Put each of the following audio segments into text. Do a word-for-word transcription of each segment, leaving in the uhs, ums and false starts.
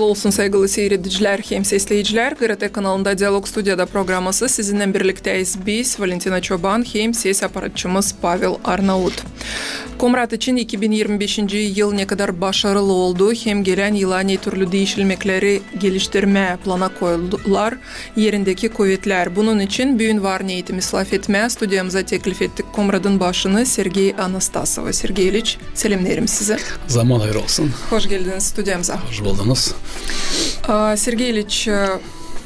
Olsun, saygılı siiredicilär hem sesleyicilär. GRT kanalında Dialog studiyada programası. Sizinnän birlikteyiz biz, Valentina Çoban hem ses aparatçımız Pavel Arnaut. Komrat için iki bin irmi beşinci yıl ne kadar başarılı oldu, hem gelän yıla ne türlü diişilmekleri geliştirmää plana koydular erindeki kuvetlär. Bunun için büün var neetimiz lafetmää. Studiyamıza teklif ettik Komradın başını Sergey Anastasova. Sergey İliç, selemneerim sizi. Zaman hayır olsun. Hoş geldiniz studiyamıza. Hoş buldunuz. A, Sergey İliç, e,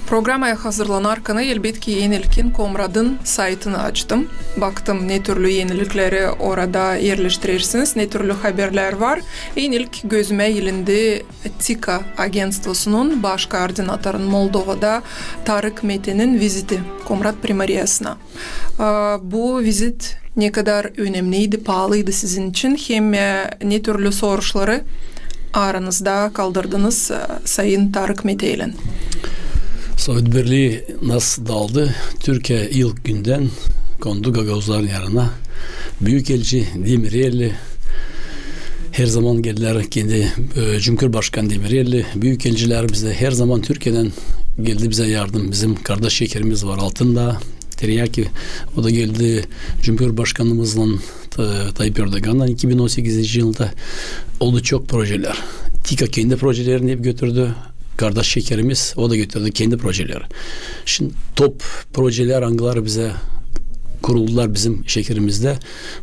programaya hazırlanarkan, elbetki, en ilkin Komradın saytını açtım. Baktım, ne türlü enilikleri orada erleştirersiniz, ne türlü haberlär var. En ilk gözümä ilindi TİKA agentstvosının baş koordinatorun Moldovada Tarık Metenin viziti Komrat primariyasına. A, bu vizit ne kadar önemniydi, paalıydı sizin için, hem, e, ne türlü soruşları aranızda kaldırdınız, e, sayın Tarık Mete ilän? Sovet Birlii nasıl daaldı, Türkiya ilk gündän kondu gagauzların yanına. Büük elçi Demireli, her zaman geldilär kendi, e, Cumhurbaşkanı Demireli, büük elçilär bizä her zaman Türkiyedän geldi bizä yardım. Bizim kardaş şekerimiz var Altındağ, Tiryaki, o da geldi Cumhurbaşkanımızlan, e, Tayyip Erdoğanlan iki bin on sekizinci yılda. Oldu çok projelär. TİKA kendi projelerini hep götürdü. Kardaş şekerimiz, o da götürdü kendi projeleri. Şindi top projelär, angıları bizä kuruldular bizim şekerimizdä,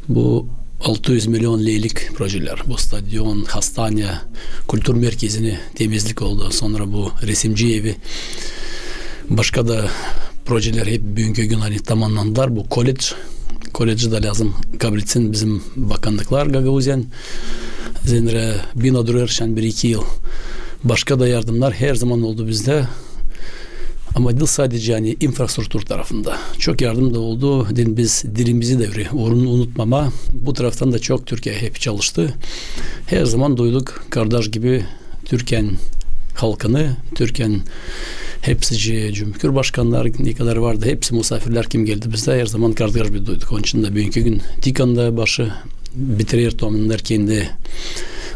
bu altı üz million leylik projelär. Bu stadion, hastane, kultur merkezini temizlik oldu. Sora bu resimci evi. Başka da projelär hep büünkü gün ani tamannandılar. Bu koledž. Koledži dä lääzım kabletsin bizim bakannıklar Gagauziyanın. Üzerindä bina durêr şindi bir-iki yıl. Başka da yardımnar her zaman oldu bizdä. Ama diil sadece ani infrastruktura tarafında. Çok yardım da oldu. Deyni biz dilimizi dä, onu unutmamaa. Bu taraftan da çok Türkiya hep çalıştı. Her zaman duyduk, kardaş gibi Türkiyanın halkını, Türkiyanın hepsicii cumhurbaşkannar ne kadar vardı, hepsi musafirlär kim geldi bizdä, her zaman kardaş gibi duyduk. Onun için dä büünkü gün TİKAnın da başı bitirer, tamannêr kendi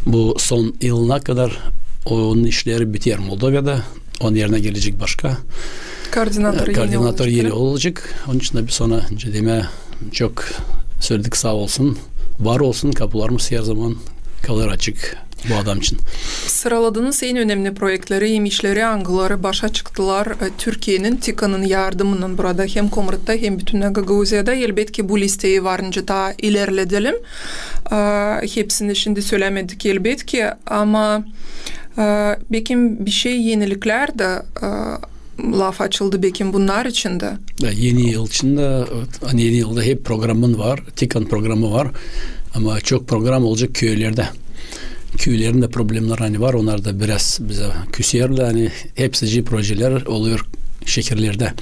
bu son yılına kadar onun işleri biter Moldovada. Onun erinä gelecek başka. Koordinator eni olacek. Onun için dä biz ona, nicä demää, çok söledik, saa olsun, var olsun, kapularımız her zaman kalêr açık bu adam için. Sıraladınız en önemli proektleri hem işleri, angıları başa çıktılar, e, Türkiyenin, TİKAnın yardımınnan burada hem Komratta, hem bütün Gagauziyada. Elbetki, bu listeyi var nicä taa ilerledelim. E, hepsini şindi sölämedik, elbetki, ama, e, bekim bişey eniliklär dä, e, laf açıldı bekim bunnar için dä. Ya, eni yıl için dä, evet, ani eni yılda hep programın var, TİKAnın programı var. Ama çok program olacek köylerdä. Küülerin dä problemleri ani var, onnar da biraz bizä küserlär, ani hepsicii projelär olêr şekerlerdä.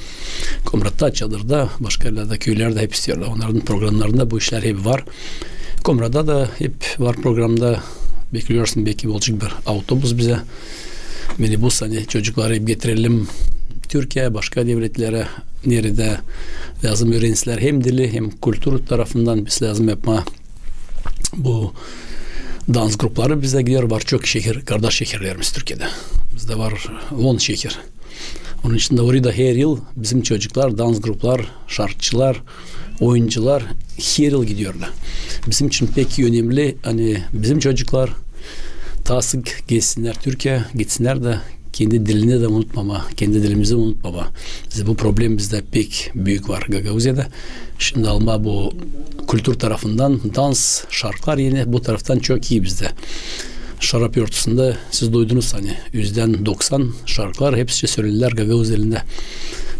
Komratta, Çadırda, başka erlerdä, küülerdä hep isteerlär. Onnarın programnarında bu işlär hep var. Komratta da hep var programda. Bekleersin, beki olacek bir autobus bizä. Minibus, ani çocukları hep getirelim Türkiyeyä, başka devletlerä, neredä lääzım üürensilär hem dili, hem kultura tarafından biz lääzım yapmaa. Bu dans grupları bizdä gider, var çok şeker, kardaş şekerlerimiz Türkiyedä. Bizdä var on şeker. Onun için dä orada her yıl bizim çocuklar, dans gruplar, şarkıçılar, oyuncular her yıl giderlär. Bizim için pek önemli, ani bizim çocuklar taa sık gelsinnär Türkiyeyä, gitsinnär dä kendi dilini dä unutmamaa, kendi dilimizi unutmamaa. Bizä bu problem bizdä pek büük var Gagauziyada. Şindi almaa bu kultura tarafından dans, şarkılar eni bu taraftan çok ii bizdä. Şarap örtüsündä siz duydunuz, ani üzdän doksan şarkılar hepsi sölendilär gagauz dilindä,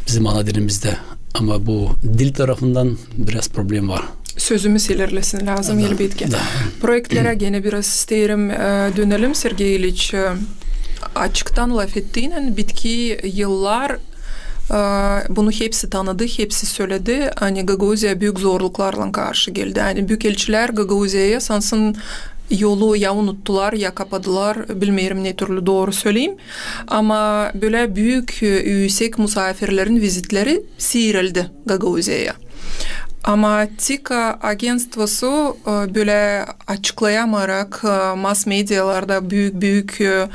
bizim ana dilimizdä. Ama bu dil tarafından biraz problem var. Sözümüz ilerlesin lääzım, elbetki. Proektlerä genä biraz isteerim, e, dönelim, Sergey İliç. E, açıktan lafettiynän, bitki yıllar, e, bunu hepsi tanıdı, hepsi söledi, ani Gagauziya büük zorluklarlan karşı geldi. Ani büük elçilär Gagauziyaya sansın yolu ya unuttular, ya kapadılar, bilmeerim ne türlü dooru söleyim. Ama bölä büük, e, üüsek musaafirlerin vizitleri siirildi Gagauziyaya. Ama TİKA agentstvosu, e, bölä açıklayamayarak, e, mass-medialarda büük-büük, e,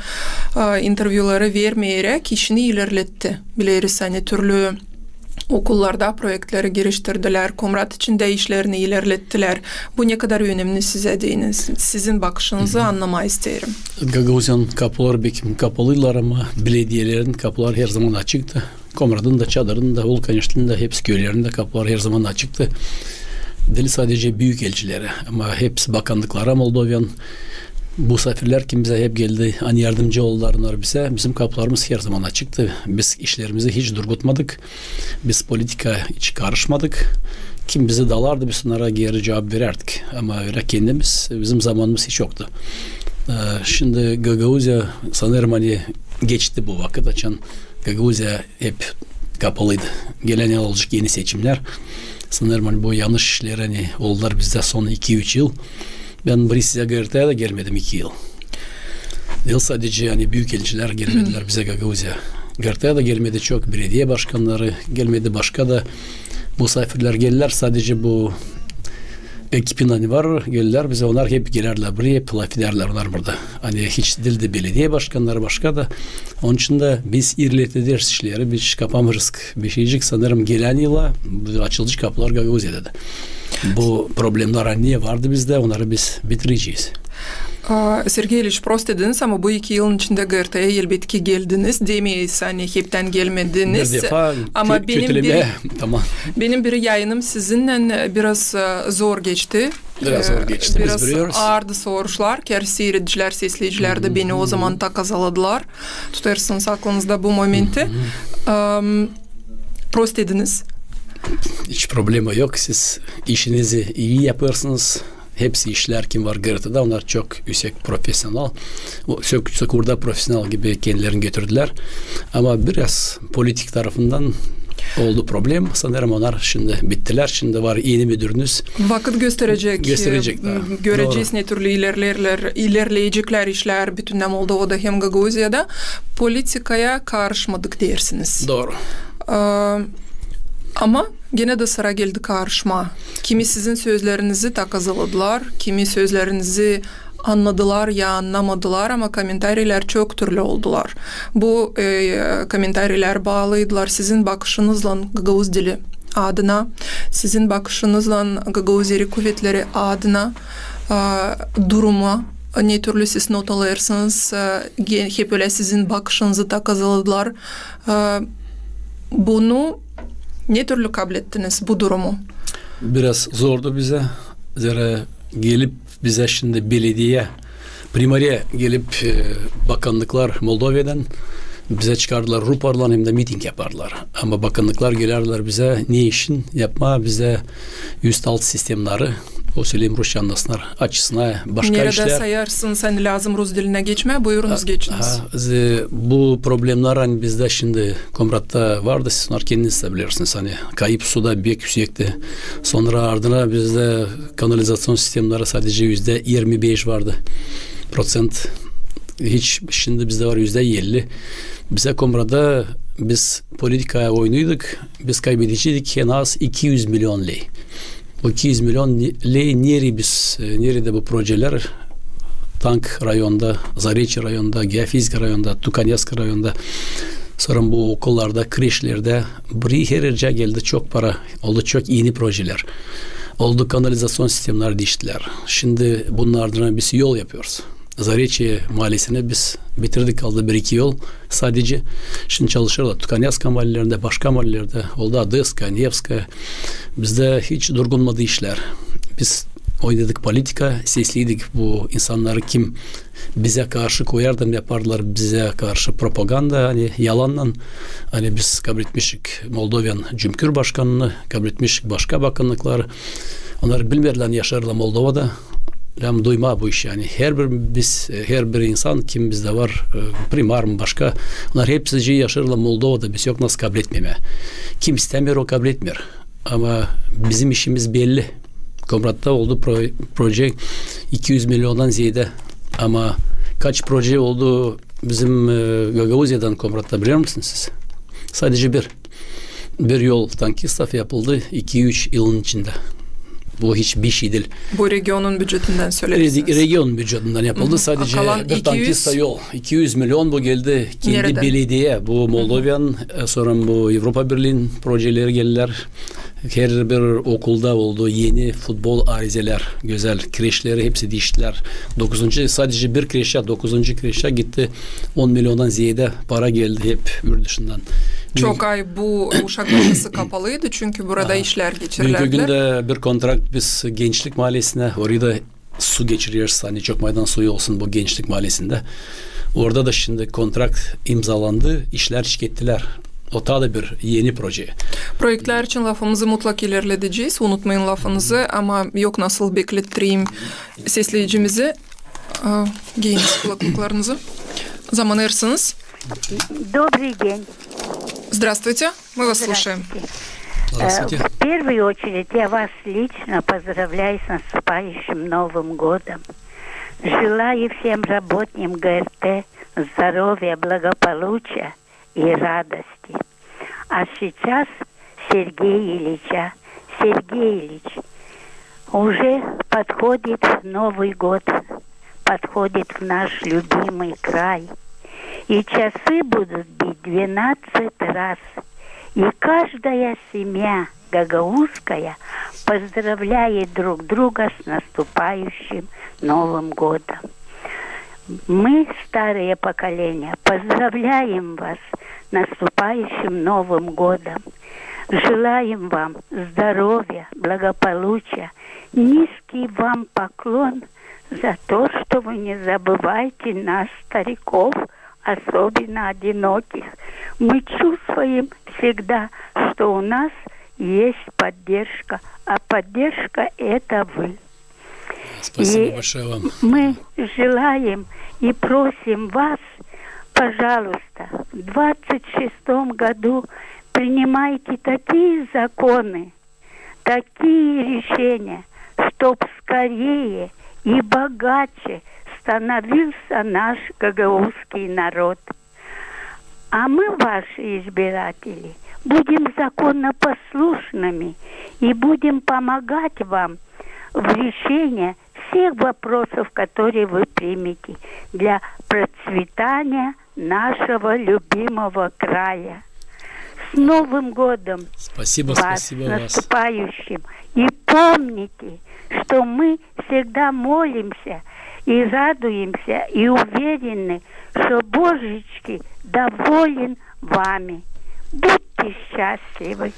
e, intervyuları vermeyeräk işini ilerletti. Bileriz, ani türlü okullarda proektleri geliştirdilär, Komrat içindä işlerini ilerlettilär. Bu ne kadar önemni sizä deyni, sizin bakışınızı annamaa isteerim. Gagauziyanın kapuları bekim kapalıydılar, ama belediyelerin kapuları herzaman açıktı. Komratın da, Çadırın da, Vulkaneştin dä, hepsi küülerin dä kapuları herzaman açıktı. Diil sadece büükelçilerä, ama hepsi bakannıklara Moldoviyanın. Bu safirlär, kim bizä hep geldi, ani yardımcı oldular onnar bizä. Bizim kapularımız herzaman açıktı. Biz işlerimizi hiç durgutmadık. Biz politikaya hiç karışmadık. Kim bizi dalardı, biz onnara geeri cuvap verärdik. Ama ölä kendimiz, bizim zamanımız hiç yoktu. E, şindi Gagauziya, sanêrım, ani geçti bu vakıt, açan Gagauziya hep kapalıydı. Gelän yıl olacek eni seçimnär. Sanêrım, ani bu yanlış işlär, ani oldular bizdä son iki-üç yıl. Bän biri sizä GRT-ya da gelmedim iki yıl. Diil sadece, ani büükelçilär gelmedilär bizä Gagauziyaya. GRT-ya da gelmedi çok, belediye başkannarı gelmedi, başka da musafirlär geldilär. Sadece bu ekipin, ani var, geldilär bizä, onnar hep gelärdilär buraya, hep lafedärdilär onnar burada. Ani hiç diil dä belediye başkannarı, başka da. Onun için dä biz ilerletederiz işleri, biz hiç kapamêêrız. Bir şeycik, sanêrım, gelän yıla açılacek kapular Gagauziyada da. Bu problemnär, ani vardı bizdä, onnarı biz bitirecez. A, Sergey İliç, prost dediniz, ama bu iki yılın içindä GRT-ya elbetki geldiniz. Demeyiz, ani heptän gelmediniz. Bir defa ama kö-, benim kötülemä, bir, tamam, benim bir yayınım sizinnän biraz, e, zor geçti. Biraz zor geçti, biz biraz biliyoruz. Aardı soruşlar, kär siiredicilär, sesleyicilär dä beni o zaman takazaladılar. Tutêrsınız aklınızda bu momenti. Am, prost dediniz. Hiç problema yok. Siz işinizi ii yapêrsınız. Hepsi işlär, kim var GRT-da, onnar çok üüsek profesional. O, çok, çok burada profesional gibi kendilerini götürdülär. Ama biraz politik tarafından oldu problem. Sanêrım, onnar şindi bittilär. Şindi var eni müdürünüz. Vakıt gösterecek. Gösterecek, e, da. Görecez, ne türlü ilerlerlär, ilerleyeceklär işlär bütünnä Moldovada hem Gagauziyada. Politikaya karışmadık deersiniz. Dooru. E, ama genä dä sıra geldi karışmaa. Kimi sizin sözlerinizi takazaladılar, kimi sözlerinizi annadılar ya annamadılar, ama komentariylär çok türlü oldular. Bu, e, komentariylär baalıydılar sizin bakışınızlan gagauz dili adına, sizin bakışınızlan Gagauz Eri Kuvetleri adına, e, duruma, ne türlü siz notalêêrsınız, e, ge-, hep ölä sizin bakışınızı takazaladılar. E, bunu ne türlü kablettiniz, bu durumu? Biraz zordu bizä, zerä gelip bizä şindi belediye, primariyaya gelip, e, bakannıklar Moldoviyadan bizä çıkardılar ruporlan hem dä miting yapardılar. Ama bakannıklar gelärdilär bizä, ne işin yapmaa bizä üst-alt sistemnarı, o söleyim rusça, anlasınnar, açısına, başka işlär. Neredä sayêrsınız, ani lääzım rus dilinä geçmää, buyurunuz, geçiniz. A, a, bu problemnär, ani bizdä şindi Komratta vardı, siz onnarı kendiniz dä bilersiniz, ani kayıp suda bek üüsekti. Sora ardına bizdä kanalizaţion sistemnarı sadece üzdä irmi beş vardı. Proţent. Hiç, şindi bizdä var üzdä elli. Bizä Komratta biz politikaya oynuyorduk, biz kaybedeceydik en az iki üz milion lei. Bu iki üz milion ne-, lei nereyi biz, e, neredä bu projelär, Tank rayonda, Zareçiye rayonda, Geofizika rayonda, Tukanevska rayonda, sora bu okullarda, kreşlerdä, biri her erdä geldi çok para, oldu çok eni projelär. Oldu kanalizaţion sistemnarı diiştilär. Şindi bunun ardına biz yol yapıyoruz. Zareçiye maalesinä biz bitirdik, kaldı bir-iki yol sadece. Şindi çalışêrlar Tukanevska maalelerindä, başka maalelerdä, oldu Odeska, Nevska. Bizdä hiç durgunmadı işlär. Biz oynadık politika, sesleydik bu insannarı, kim bizä karşı koyardı, hem yapardılar bizä karşı propaganda, ani yalannan, ani biz kabletmişik Moldoviyanın cumhurbaşkanını, kabletmişik başka bakannıkları. Onnar bilmeerlär, ani yaşêêrlar Moldovada. Hem duymaa bu işi, ani herbir biz, herbir insan, kim bizdä var, e, primar mı, başka, onnar hepsicii yaşêêrlar Moldovada, biz yok nasıl kabletmemää. Kim istämeer, o kabletmeer. Ama bizim işimiz belli. Komratta oldu pro-, proje iki üz miliondan zeedä. Ama kaç proje oldu bizim, e, Gagauziyadan Komratta, biler misiniz siz? Sadece bir. Bir yol tankistov yapıldı iki-üç yılın içindä. Bu hiç bir şey diil. Bu regionun bücetindän söleersiniz. Regi-, regionun bücetindän yapıldı. Sadece bir tankista yol. İki üz milyon bu geldi kendi belediyeyä. Bu Moldoviyanın, e, sora bu Evropa Birliinin projeleri geldilär. Herbir okulda oldu eni futbol arezelär, gözäl kreşleri hepsi diiştilär. Dokuzuncu, sadece bir kreşä, dokuzuncu kreşä gitti on milyondan zeedä para geldi hep yurduşundan. Çok ay bu uşak bakısı kapalıydı, çünkü burada işlär geçirilärdi. Büünkü gündä bir kontrakt biz Gençlik maalesinä, orayı da su geçireriz, ani çok maydan suyu olsun bu Gençlik maalesinä. Orada da şindi kontrakt imzalandı, işlär çekettilär. O taa da bir eni proje. Proektlär için lafımızı mutlak ilerledecez, unutmayın lafınızı, ama yok nasıl beklettireyim sesleyicimizi. A, geyiniz kulaklıklarınızı. Zaman ersiniz. Добрый день. Здравствуйте. Мы вас слушаем. Здравствуйте. Э, в первую очередь я вас лично поздравляю с наступающим Новым годом. Желаю всем работникам ГРТ здоровья, благополучия и радости. А сейчас Сергей Ильича. Сергей Ильич, уже подходит Новый год, подходит в наш любимый край. И часы будут бить двенадцать раз. И каждая семья гагаузская поздравляет друг друга с наступающим Новым годом. Мы, старое поколение, поздравляем вас с наступающим Новым годом. Желаем вам здоровья, благополучия. Низкий вам поклон за то, что вы не забываете нас, стариков, особенно одиноких. Мы чувствуем всегда, что у нас есть поддержка, а поддержка — это вы. Спасибо большое вам. И мы желаем и просим вас, пожалуйста, в двадцать шестом году принимайте такие законы, такие решения, чтоб скорее и богаче становился наш гагаузский народ. А мы, ваши избиратели, будем законопослушными и будем помогать вам в решении всех вопросов, которые вы примете для процветания нашего любимого края. С Новым годом вас, с наступающим! И помните, что мы всегда молимся и радуемся, и уверены, что Божечки доволен вами. Будьте счастливы!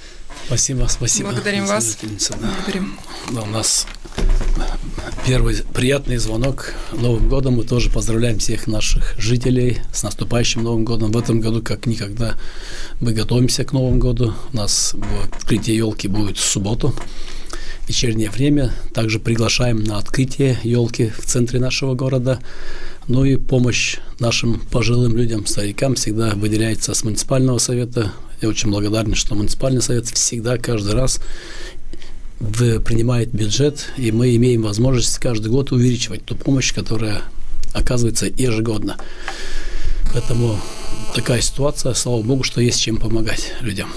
Спасибо, спасибо. Благодарим вас. Благодарим. Да, у нас первый приятный звонок. Новым годом мы тоже поздравляем всех наших жителей с наступающим Новым годом. В этом году, как никогда, мы готовимся к Новому году. У нас бу-, открытие ёлки будет в субботу, в вечернее время. Также приглашаем на открытие ёлки в центре нашего города. Ну и помощь нашим пожилым людям, старикам всегда выделяется с муниципального совета. Я очень благодарен, что муниципальный совет всегда, каждый раз в-, принимает бюджет, и мы имеем возможность каждый год увеличивать ту помощь, которая оказывается ежегодно. Поэтому такая ситуация, слава Богу, что есть чем помогать людям.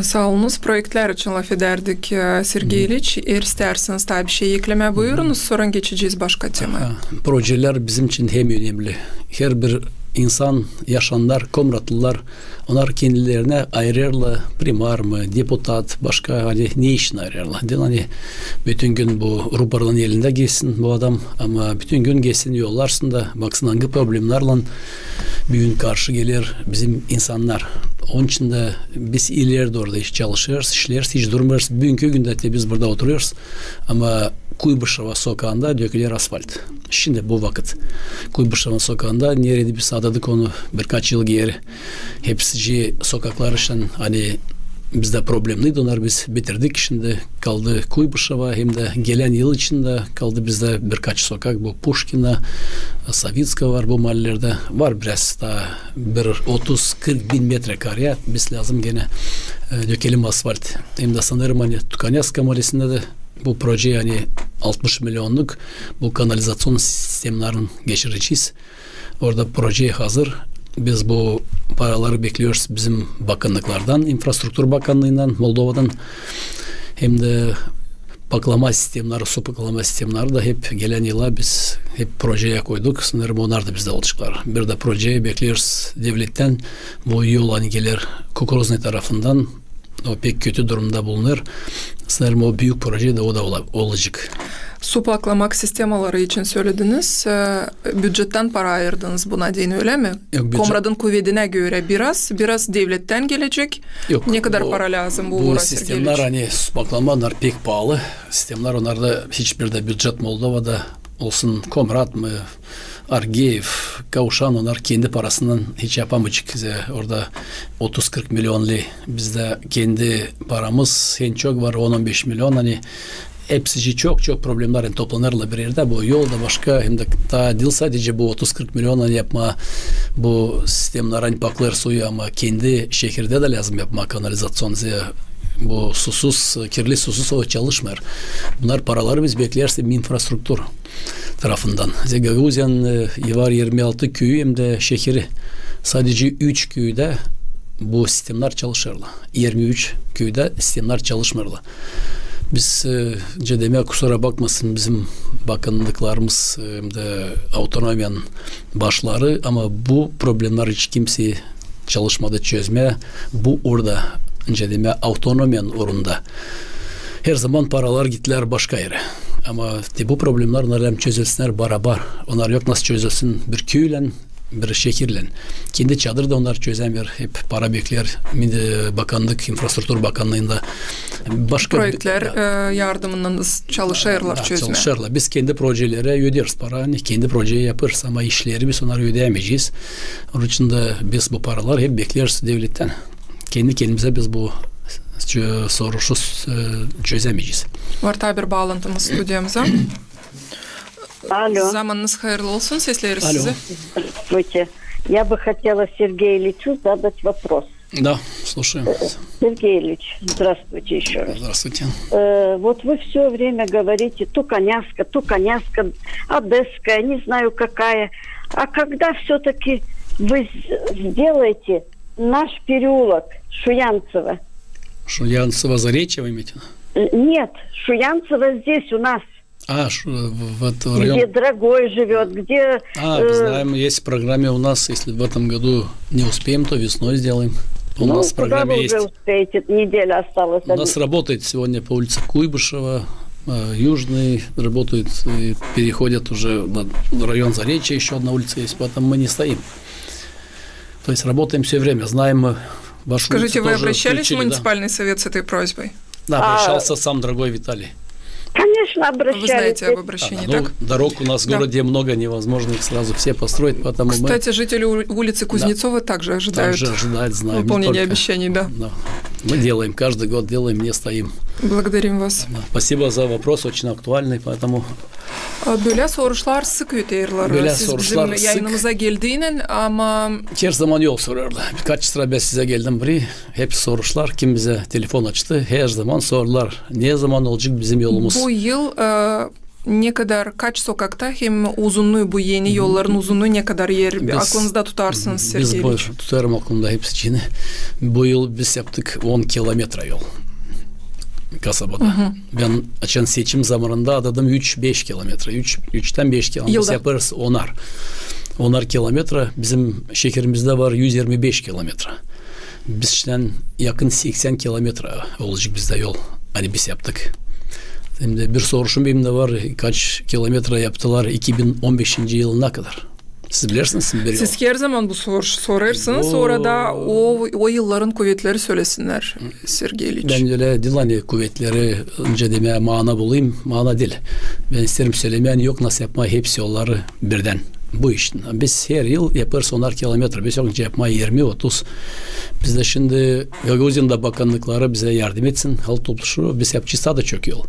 Saa olunuz. Proektlär için lafedärdik, e, Sergey İliç. Eer istärsiniz taa bir şey eklemää, buyurunuz, sora geçecez başka temaya. Aha. Projelär bizim için hem önemli. Herbir insan, yaşayannar, komratlılar, onnar kendilerinä ayırêrlar, primar mı, deputat, başka, ani ne işin ayırêrlar. Diil, ani bütün gün bu rubarın elindä gezsin bu adam, ama bütün gün gezsin yollar üstündä, baksın, angı problemnärlän büün karşı geler bizim insannar. Onun için dä biz ileri dooru da iş çalışêrız, işleriz, hiç durmêêrız. Büünkü gündä te biz burada oturêrız, ama Kuybışeva sokagında döküler asfalt. Şindi bu vakıt Kuybışeva sokagında, neredä biz adadık onu birkaç yıl geeri. Hepsicii sokaklar için, ani bizdä problemliydi, onnar biz bitirdik. Şindi kaldı Kuybışeva, hem dä gelän yıl için dä kaldı bizdä birkaç sokak. Bu Puşkina, Savitska var bu maalelerdä. Var biraz taa bir otuz kırk bin metre karä. Biz lääzım genä, e, dökelim asfalt. Hem dä sanêrım, ani Tukanevska maalesindä dä bu proje, ani altmış milyonluk, bu kanalizaţion sistemnarın geçirecez. Orada proje hazır. Biz bu paraları bekliyoruz bizim bakannıklardan, infrastruktura bakannıından, Moldovanan. Hem dä paklama sistemneri, su paklama sistemneri dä hep gelän yıla biz hep projeyä koyduk. Sanêrım, onnar da bizdä olaceklar. Bir dä projeyä bekliyoruz devlettän. Bu yol, ani geler Kukuruznıy tarafından, o pek kötü durumda bulunêr. Sanêrım, o büük proje dä o da ola-, olacek. Su paklamak sistemaları için sölediniz. E, bücettän para ayırdınız buna deyni, ölä mi? Yok, bücet- Komradın kuvedinä görä biraz, biraz devlettän gelecek. Yok, ne kadar para lääzım bu uura, Sergeeviç? Bu sistemnär, ani su paklama, onnar pek paalı sistemnär, onnarda hiçbir dä bücet Moldovada olsun, Komrat mı, Argeev, Kauşan, onnar kendi parasından hiç yapamayacek. Zerä orada otuz-kırk million ley. Bizdä kendi paramız en çok var, on-on beş million, ani hepsi çok-çok problemnär, ani toplanêrlar bir erdä. Bu yol da başka, hem dä taa diil sadece bu otuz-kırk million, ani yapmaa bu sistemnär, ani paklêêr suyu, ama kendi şehirdä dä lääzım yapmaa kanalizaţion, zerä bu susuz, kirli susuz o çalışmêêr. Bunnar paraları biz bekleriz infrastruktura tarafından. Zerä Gagauziyanın, e, var irmi altı küüyü hem dä şehiri. Sadece üç küüdä bu sistemnär çalışêrlar. İrmi üç küüdä sistemnär çalışmêêrlar. Biz, e, nicä demää, kusura bakmasın bizim bakannıklarımız, e, hem dä avtonomiyanın başları, ama bu problemnär hiç kimsey çalışmadı çözmää. Bu uurda, nicä demää, avtonomiyanın uurunda. Herzaman paralar gittilär başka erä. Ama te bu problemnär, onnar hem çözülsünnär barabar. Onnar yok nasıl çözülsün bir küülän, bir şehirlän. Kendi çadırı da onnar çözämeer, hep para bekleer. Mide-, bakannık, infrastruktura bakannıında. Başka proektlär, e, yardımınnan çalışêrlar çözmää. Çalışêrlar. Biz kendi projelerä ödeeriz para, ani kendi projeyi yapêrız, ama işleri biz onnarı ödeyämeyecez. Onun için dä biz bu paraları hep bekleeriz devlettän. Kendi kendimizä biz bu çö-, soruşu, e, çözämeyecez. Var taa bir baalantımız studiyamıza. Alo. Zamanınız hayırlı olsun, sesleeriz sizi. Здравствуйте. Я бы хотела Сергею Ильичу задать вопрос. Да, слушаем. Сергей Ильич, здравствуйте ещё раз. Здравствуйте. Э, вот вы всё время говорите, то коняска, то коняска одесская, не знаю какая. А когда всё-таки вы с-, сделаете наш переулок Шуянцева? Шуянцева, Заречье вы имеете в виду? Э, нет, Шуянцева здесь у нас. А, ш-, в, в этот район. Где Драгой живёт, где... А, э, знаем, есть в программе у нас, если в этом году не успеем, то весной сделаем. У нас в программе есть. Ну, куда вы уже успеете? Неделя осталась. У нас работает сегодня по улице Куйбышева, э, Южный, работают и переходят уже на район Заречья, ещё одна улица есть, поэтому мы не стоим. То есть работаем всё время, знаем мы вашу улицу. Скажите, вы тоже обращались в муниципальный совет с этой просьбой? Да, обращался сам Драгой Виталий. Конечно, обращались. Вы знаете об обращении, так? Да, ну, дорог у нас в городе много, невозможно их сразу все построить, поэтому мы... Кстати, жители у-, улицы Кузнецова также ожидают выполнения обещаний, да. Да. Мы делаем, каждый год делаем, не стоим. Благодарим вас. Да, спасибо за вопрос, очень актуальный, поэтому... E, bölä soruşlar sık öterlär. Bölä soruşlar sık. Siz bizim yayınımıza geldiynän, ama... Her zaman yol sorêrlar. Birkaç sıra bän sizä geldim burayı. Hep soruşlar, kim bizä telefon açtı, her zaman sorêrlar, ne zaman olacek bizim yolumuz. Bu yıl, e, ne kadar, kaç sokakta hem uzunluyu, bu eni yolların uzunluyu ne kadar er aklınızda tutarsınız, Sergey İliç? Biz bu, tutarım aklımda hepsicini. Bu yıl biz yaptık on kilometra yol kasabada. Bän açan seçim zamanında adadım üç-beş kilometra. Üç, üçtän beş kilometra. Biz yapêrız onar. Onar kilometra. Bizim şehrimizdä var üz irmi beş kilometra. Biz şindän yakın seksän kilometra olacek bizdä yol. Ani biz yaptık. Hem dä bir soruşum benim dä var. Kaç kilometra yaptılar iki bin on beşinci yılına kadar? Siz bilersiniz, siz bir yol. Siz her zaman bu soruş sorêrsınız, sora da o, o yılların kuvetleri sölesinnär, Sergey İliç. Bän ölä diil, ani kuvetleri, nicä demää, maana bulayım, maana diil. Bän isteerim sölemää, ani yok nasıl yapmaa hepsi yolları birdän. Bu işin. Biz her yıl yapêrız onar kilometra. Biz yok nicä yapmaa irmi, otuz. Bizdä şindi Gagauziyanın da bakannıkları bizä yardım etsin. Halk Topluşu, biz yapacez taa da çok yol.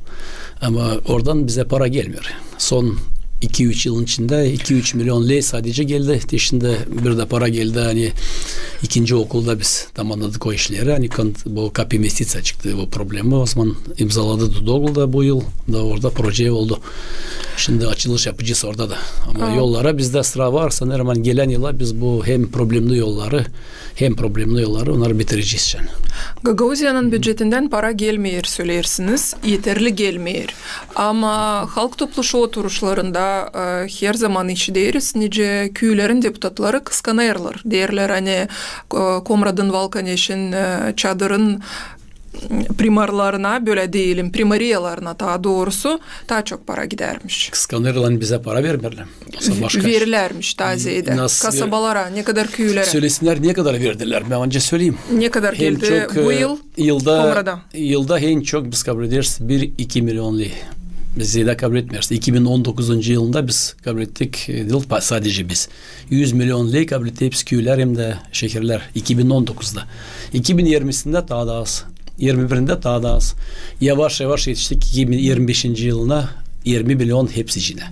Ama oradan bizä para gelmeer. Son iki-üç yılın içindä iki-üç milyon ley sadecä geldi. Te şindi bir dä para geldi, ani ikinci okulda biz tamannadık o işleri. Ani kont-, bu kap investiţiya çıktı, bu problemi. O zaman imzaladı da dogovor da bu yıl, da orada proje oldu. Şindi açılış yapacez orada da. Ama yollara bizdä sıra var. Sanêrım, ani gelän yıla biz bu hem problemli yolları hem problemli yolları onnarı bitirecez şindi. Gagauziyanın bücetindän para gelmeer, söleersiniz, eterli gelmeer. Ama halk topluşu oturuşlarında, e, herzaman işideriz, nicä küülerin deputatları kıskanêrlar. Deerlär, ani, e, Komratın, Valkaneşin, e, Çadırın, m, primarlarına, bölä deyelim, primariyalarına taa doorusu, taa çok para gidärmiş. Kıskanêrlar, ani bizä para vermeerlär. Verilärmiş taa zeedä kasabalara, ne kadar küülerä. Sölesinär, ne kadar verdilär, bän ancak söleyim. Ne kadar geldi bu yıl Komrada? Yılda en çok biz kablederiz bir-iki milyon ley. Biz zeedä kabletmeeriz. İki bin on dokuzuncu yılında biz kablettik, e, diil sadecä biz. Üz milyon ley kabletti hepsi küülär hem dä şehirlär iki bin on dokuzda. İki bin irmisindä taa da az. İrmi birindä taa da az. Yavaş-yavaş etiştik iki bin irmi beşinci yılına, irmi milyon hepsicinä.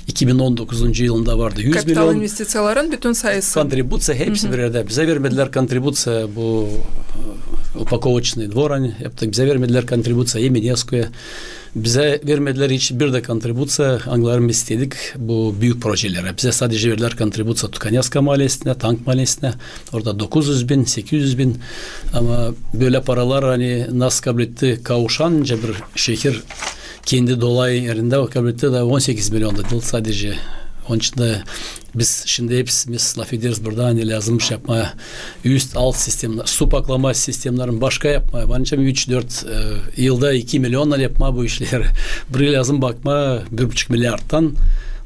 İki bin on dokuzuncu yılında vardı üz milyon. Kapital investiţiyaların bütün sayısı. Kontribuţiya hepsi bir erdä. Bizä vermedilär kontribuţiya bu, e, upakovoçnıy dvor, ani yaptık. Bizä vermedilär kontribuţiya Emineskuya. Bizä vermedilär hiç bir dä kontribuţiya, angılarını biz istedik bu büük projelerä. Bizä sadecä verdilär kontribuţiya Tukanevska maalesinä, Tank maalesinä. Orada dokuz üz bin, sekiz üz bin. Ama bölä paralar, ani nasıl kabletti Kauşan, nicä bir şehir kendi dolayı erindä o kabletti da on sekiz milyon da diil sadecä. Onun için dä biz şindi hepsimiz lafederiz burada, ani lääzım iş yapmaa üst-alt sistemnär, su paklama sistemnarını başka yapmaa. Bän açan üç-dört, e, yılda iki milyonnar yapmaa bu işleri. Burayı lääzım bakmaa bir buçuk milyardtan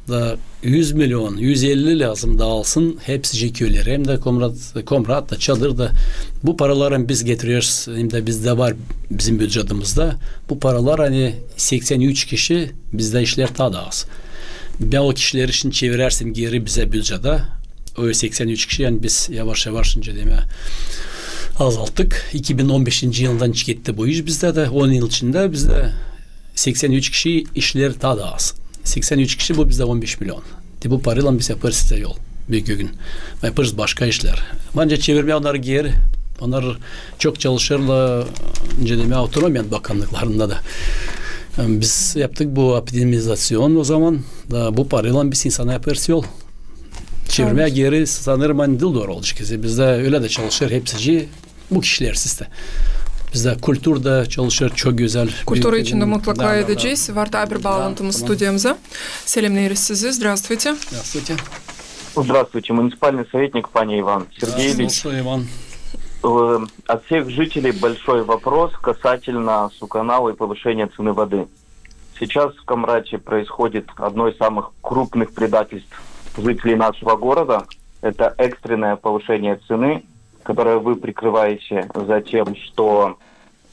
da üz milyon, üz elli lääzım daalsın hepsicä küülerä. Hem dä Komrat, Komrat da, Çadır da. Bu paraları biz getireriz, hem dä bizdä var bizim bücetimizda. Bu paralar, ani seksen üç kişi, bizdä işlär taa da az. Bän o kişileri şindi çevirärsem geeri bizä bücetä, o seksen üç kişi, ani biz yavaş-yavaş şindi demää azalttık. İki bin on beşinci yılından çıktı bu iş bizdä dä. On yıl içindä bizdä seksen üç kişi, işlär taa da az. Seksen üç kişi, bu bizdä on beş milyon. Te bu paraylan biz yapêrız sizä yol. Büük gün. Yapêrız başka işlär. Bän ancak çevirmää onnarı geeri. Onnar çok çalışêrlar, nicä demää, autonomiyanın bakanlıklarında da. Biz yaptık bu optimizaţiyon o zaman. Da bu paraylan biz insana yapêrız yol. Çevirmää geeri, sanêrım, ani diil dooru olacek. Bizdä ölä dä çalışêr hepsicä bu kişilersiz dä. Bizdä kultura da çalışêr çok gözäl. Kultura için dä mutlaka edecez. Var taa bir baalantımız studiyamıza. Selämneeriz sizi. Здравствуйте. Здравствуйте. Здравствуйте, муниципальный советник, пане Иван Сергеевич. Здравствуй, Иван. Э, от всех жителей большой вопрос касательно Суканава и повышения цены воды. Сейчас в Комрате происходит одно из самых крупных предательств жителей нашего города. Это экстренное повышение цены, которое вы прикрываете за тем, что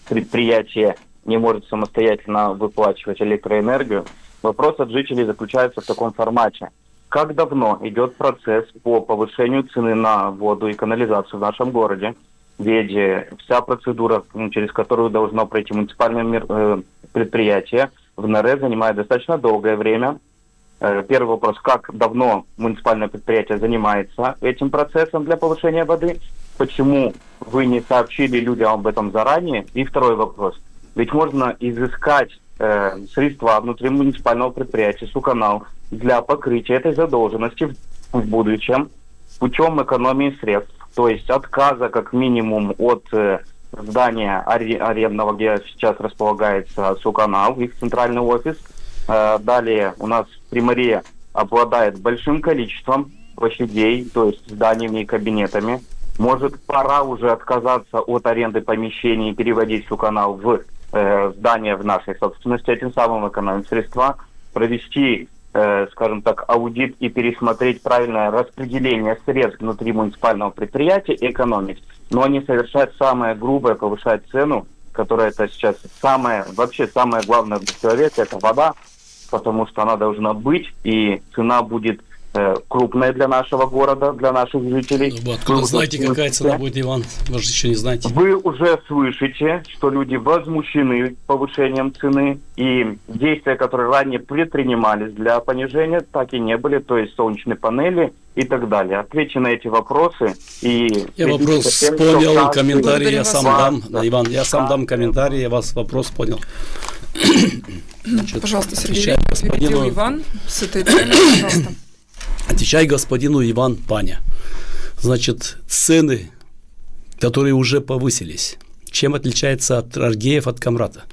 предприятие не может самостоятельно выплачивать электроэнергию. Вопрос от жителей заключается в таком формате. Как давно идёт процесс по повышению цены на воду и канализацию в нашем городе? Ведь, э, вся процедура, м, через которую должно пройти муниципальное мер-, э, предприятие в НОРЭ, занимает достаточно долгое время. Э, первый вопрос: как давно муниципальное предприятие занимается этим процессом для повышения воды? Почему вы не сообщили людям об этом заранее? И второй вопрос. Ведь можно изыскать, э, средства внутри муниципального предприятия «Суканал» для покрытия этой задолженности в, в будущем путём экономии средств, то есть отказа как минимум от, э, здания аре-, арендного, где сейчас располагается «Суканал», их центральный офис. Э, далее у нас Примария обладает большим количеством площадей, то есть зданиями и кабинетами. Может, пора уже отказаться от аренды помещений и переводить «Суканал» в, э, здание в нашей собственности, этим самым экономить средства, провести, э, скажем так, аудит и пересмотреть правильное распределение средств внутри муниципального предприятия и экономить, но не совершать самое грубое, повышать цену, которая это сейчас самое, вообще самое главное для человека, это вода, потому что она должна быть, и цена будет, э, крупная для нашего города, для наших жителей. Ну, вы откуда знаете, какая цена будет, Иван? Вы же ещё не знаете. Вы уже слышите, что люди возмущены повышением цены, и действия, которые ранее предпринимались для понижения, так и не были, то есть солнечные панели и так далее. Ответьте на эти вопросы. И я вопрос понял, комментарий я сам дам. Да, Иван, я сам дам комментарий, я вас вопрос понял. Значит, пожалуйста, Сергей, отвечаю господину, перебил Иван с этой темы, пожалуйста. Отвечаю господину Иван Паня. Значит, цены, которые уже повысились, чем отличается от Аргеев от Камрата?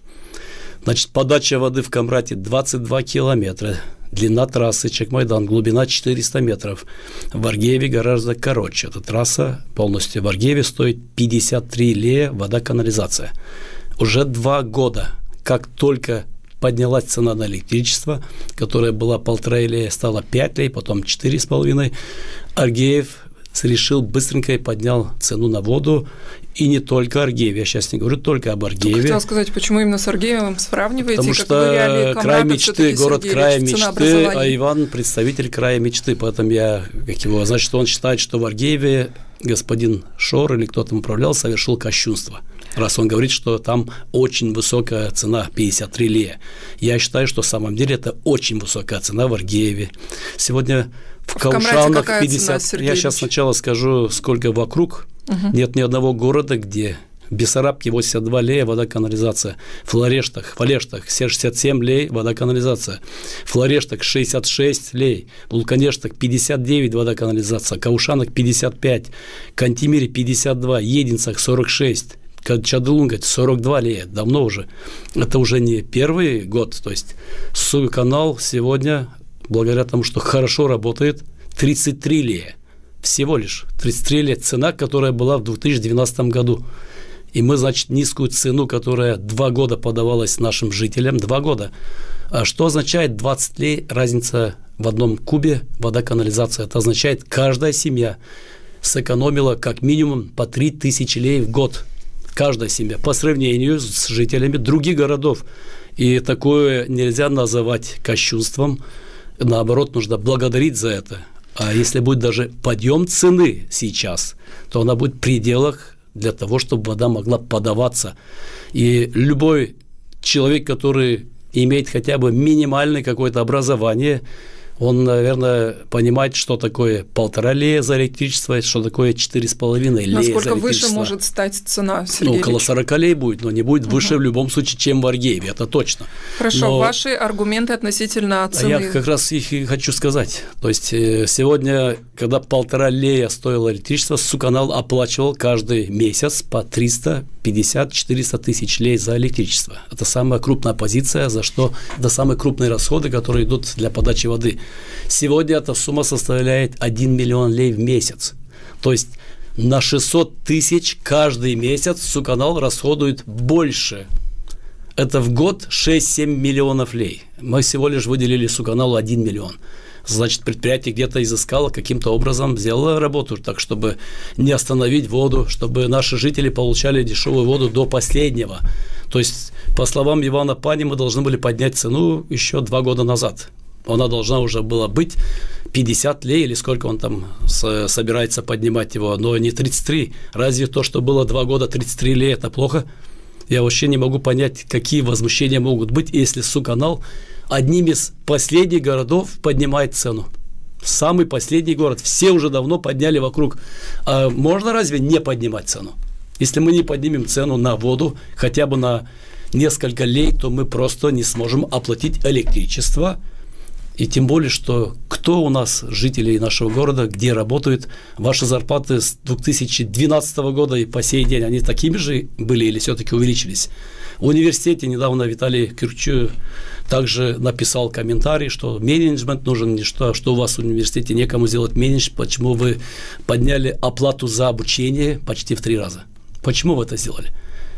Значит, подача воды в Камрате двадцать два километра, длина трассы Чекмайдан, глубина четыреста метров. В Аргееве гораздо короче. Эта трасса полностью в Аргееве стоит пятьдесят три лея, вода, канализация. Уже два года, как только поднялась цена на электричество, которая была полтора лея, стала пять лей, потом четыре с половиной. Аргеев решил быстренько и поднял цену на воду. И не только Аргеев. Я сейчас не говорю только об Аргееве. Только хотела сказать, почему именно с Аргеевым сравниваете? Потому что край мечты, город края мечты, а Иван представитель края мечты. Поэтому я, как его, значит, он считает, что в Аргееве господин Шор, или кто там управлял, совершил кощунство, раз он говорит, что там очень высокая цена, пятьдесят три лея. Я считаю, что в самом деле это очень высокая цена в Аргееве. Сегодня в Каушанах пятьдесят. Я сейчас сначала скажу, сколько вокруг. Нет ни одного города, где в Бессарабке восемьдесят два лея вода, канализация. В Флорештах, в Алештах шестьдесят семь лей вода, канализация. В Флорештах шестьдесят шесть лей. В Луканештах пятьдесят девять вода, канализация. Каушанах пятьдесят пять. Кантемире пятьдесят два. Единцах сорок шесть. Чадылунга сорок два лея. Давно уже. Это уже не первый год. То есть Суканал сегодня, благодаря тому, что хорошо работает, тридцать три лея. Всего лишь тридцать три лея, цена, которая была в две тысячи двенадцатом году. И мы, значит, низкую цену, которая два года подавалась нашим жителям, два года. А что означает двадцать лей разница в одном кубе вода, канализация? Это означает, каждая семья сэкономила как минимум по три тысячи лей в год. Каждая семья. По сравнению с жителями других городов. И такое нельзя называть кощунством. Наоборот, нужно благодарить за это. А если будет даже подъём цены сейчас, то она будет в пределах для того, чтобы вода могла подаваться. И любой человек, который имеет хотя бы минимальное какое-то образование, он, наверное, понимает, что такое полтора лея за электричество, что такое четыре с половиной лея за электричество. Насколько выше может стать цена, Сергей Ильич? Ну, около сорока лей будет, но не будет выше в любом случае, чем в Аргееве, это точно. Хорошо, ваши аргументы относительно цены. Я как раз их и хочу сказать. То есть, э, сегодня, когда полтора лея стоило электричество, Суканал оплачивал каждый месяц по триста пятьдесят, четыреста тысяч лей за электричество. Это самая крупная позиция, за что, это самые крупные расходы, которые идут для подачи воды. Сегодня эта сумма составляет один миллион лей в месяц. То есть на шестьсот тысяч каждый месяц Суканал расходует больше. Это в год шесть-семь миллионов лей. Мы всего лишь выделили Суканалу один миллион. Значит, предприятие где-то изыскало, каким-то образом сделало работу, так, чтобы не остановить воду, чтобы наши жители получали дешёвую воду до последнего. То есть, по словам Ивана Пани, мы должны были поднять цену ещё два года назад. Она должна уже была быть пятьдесят лей, или сколько он там с-, собирается поднимать его, но не тридцать три. Разве то, что было два года, тридцать три лей, это плохо? Я вообще не могу понять, какие возмущения могут быть, если Суканал одним из последних городов поднимает цену. Самый последний город. Все уже давно подняли вокруг. А можно разве не поднимать цену? Если мы не поднимем цену на воду хотя бы на несколько лей, то мы просто не сможем оплатить электричество. И тем более, что кто у нас, жителей нашего города, где работают, ваши зарплаты с две тысячи двенадцатого года и по сей день, они такими же были или всё-таки увеличились? В университете недавно Виталий Кирчу также написал комментарий, что менеджмент нужен, не что, что у вас в университете некому сделать менеджмент, почему вы подняли оплату за обучение почти в три раза? Почему вы это сделали?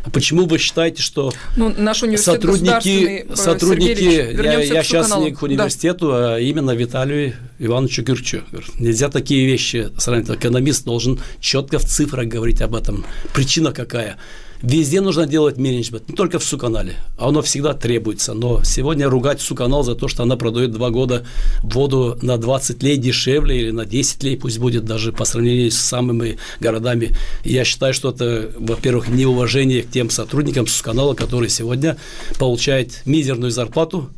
А почему вы считаете, что... Ну, наш университет государственный, э, Сергей Ильич, вернёмся к Суканалу. Сотрудники, я, я сейчас не к университету, а именно Виталию Ивановичу Кирчу. Нельзя такие вещи сравнивать. Экономист должен чётко в цифрах говорить об этом. Причина какая? Везде нужно делать менеджмент, не только в Суканале. Оно всегда требуется. Но сегодня ругать Суканал за то, что она продает два года воду на двадцать лей дешевле или на десять лей, пусть будет даже по сравнению с самыми городами, я считаю, что это, во-первых, неуважение к тем сотрудникам Суканала, которые сегодня получают мизерную зарплату,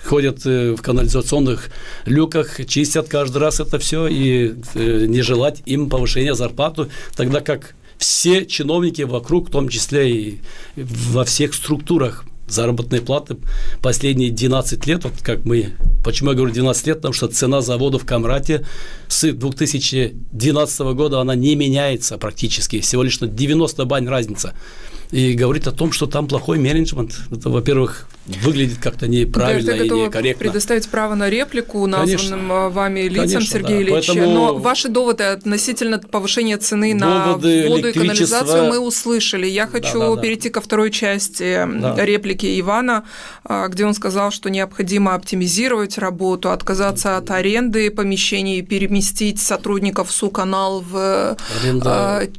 ходят э, в канализационных люках, чистят каждый раз это все и э, не желать им повышения зарплаты, тогда как все чиновники вокруг, в том числе и во всех структурах, заработные платы последние двенадцать лет, вот как мы, почему я говорю двенадцать лет, потому что цена за воду в Камрате с двух тысячи двенадцатого года, она не меняется практически, всего лишь на девяносто бань разница. И говорит о том, что там плохой менеджмент. Это, во-первых, выглядит как-то неправильно и некорректно. Предоставить право на реплику названным вами лицам, Сергей Ильич. Поэтому но ваши доводы относительно повышения цены на воду и канализацию мы услышали. Я хочу перейти ко второй части реплики Ивана, где он сказал, что необходимо оптимизировать работу, отказаться от аренды помещений, переместить сотрудников Суканал в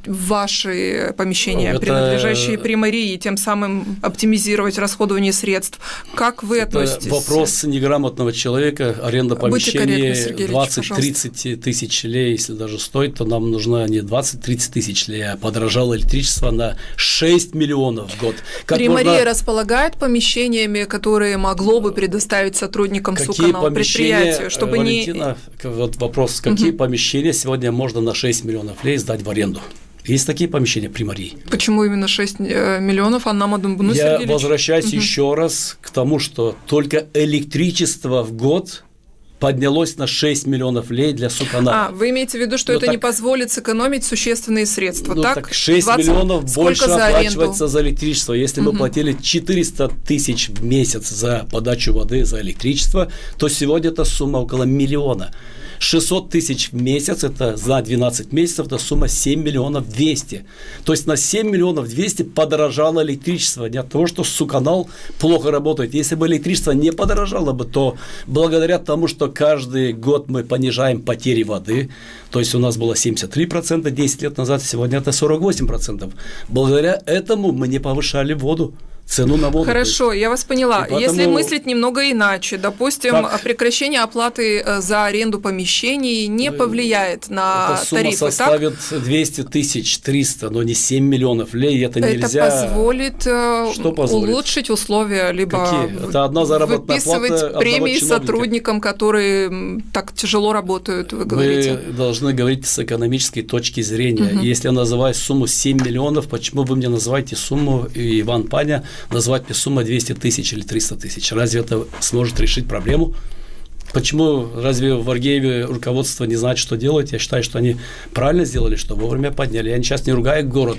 ваши помещения, принадлежащие Приморьи, и тем самым оптимизировать расходование средств. Как вы относитесь? Это вопрос неграмотного человека. Аренда помещения двадцать-тридцать тысяч лей, если даже стоит, то нам нужна не двадцать-тридцать тысяч лей, а подорожало электричество на шесть миллионов в год. Приморье располагает помещениями, которые могло бы предоставить сотрудникам Суканал, предприятию, чтобы не... Валентина, вот вопрос, какие помещения сегодня можно на шесть миллионов лей сдать в аренду? Есть такие помещения Приморьи. Почему именно шесть миллионов? Аннamadım bunu, Сергей Ильич. Я возвращаюсь ещё раз к тому, что только электричество в год поднялось на шесть миллионов лей для Суканала. А, вы имеете в виду, что это не позволит сэкономить существенные средства, так? Так шесть миллионов больше оплачивается за электричество. Если мы платили четыреста тысяч в месяц за подачу воды, за электричество, то сегодня эта сумма около миллиона. Шестьсот тысяч в месяц, это за двенадцать месяцев, это сумма семь миллионов двести. То есть на семь миллионов двести подорожало электричество. Не от того, что Суканал плохо работает. Если бы электричество не подорожало бы, то благодаря тому, что каждый год мы понижаем потери воды, то есть у нас было семьдесят три процента десять лет назад, сегодня это сорок восемь процентов. Благодаря этому мы не повышали воду, цену на воду. Хорошо, я вас поняла. Если мыслить немного иначе, допустим, прекращение оплаты за аренду помещений не повлияет на тарифы, так? Эта сумма составит двести тысяч, триста, но не семь миллионов лей, это нельзя. Это позволит улучшить условия, либо выписывать премии сотрудникам, которые так тяжело работают, вы говорите. Вы должны говорить с экономической точки зрения. Если я называю сумму семь миллионов, почему вы мне называете сумму, и Иван Паня называет мне сумму двести тысяч или триста тысяч? Разве это сможет решить проблему? Почему, разве в Варгееве руководство не знает, что делать? Я считаю, что они правильно сделали, что вовремя подняли. Я сейчас не ругаю город.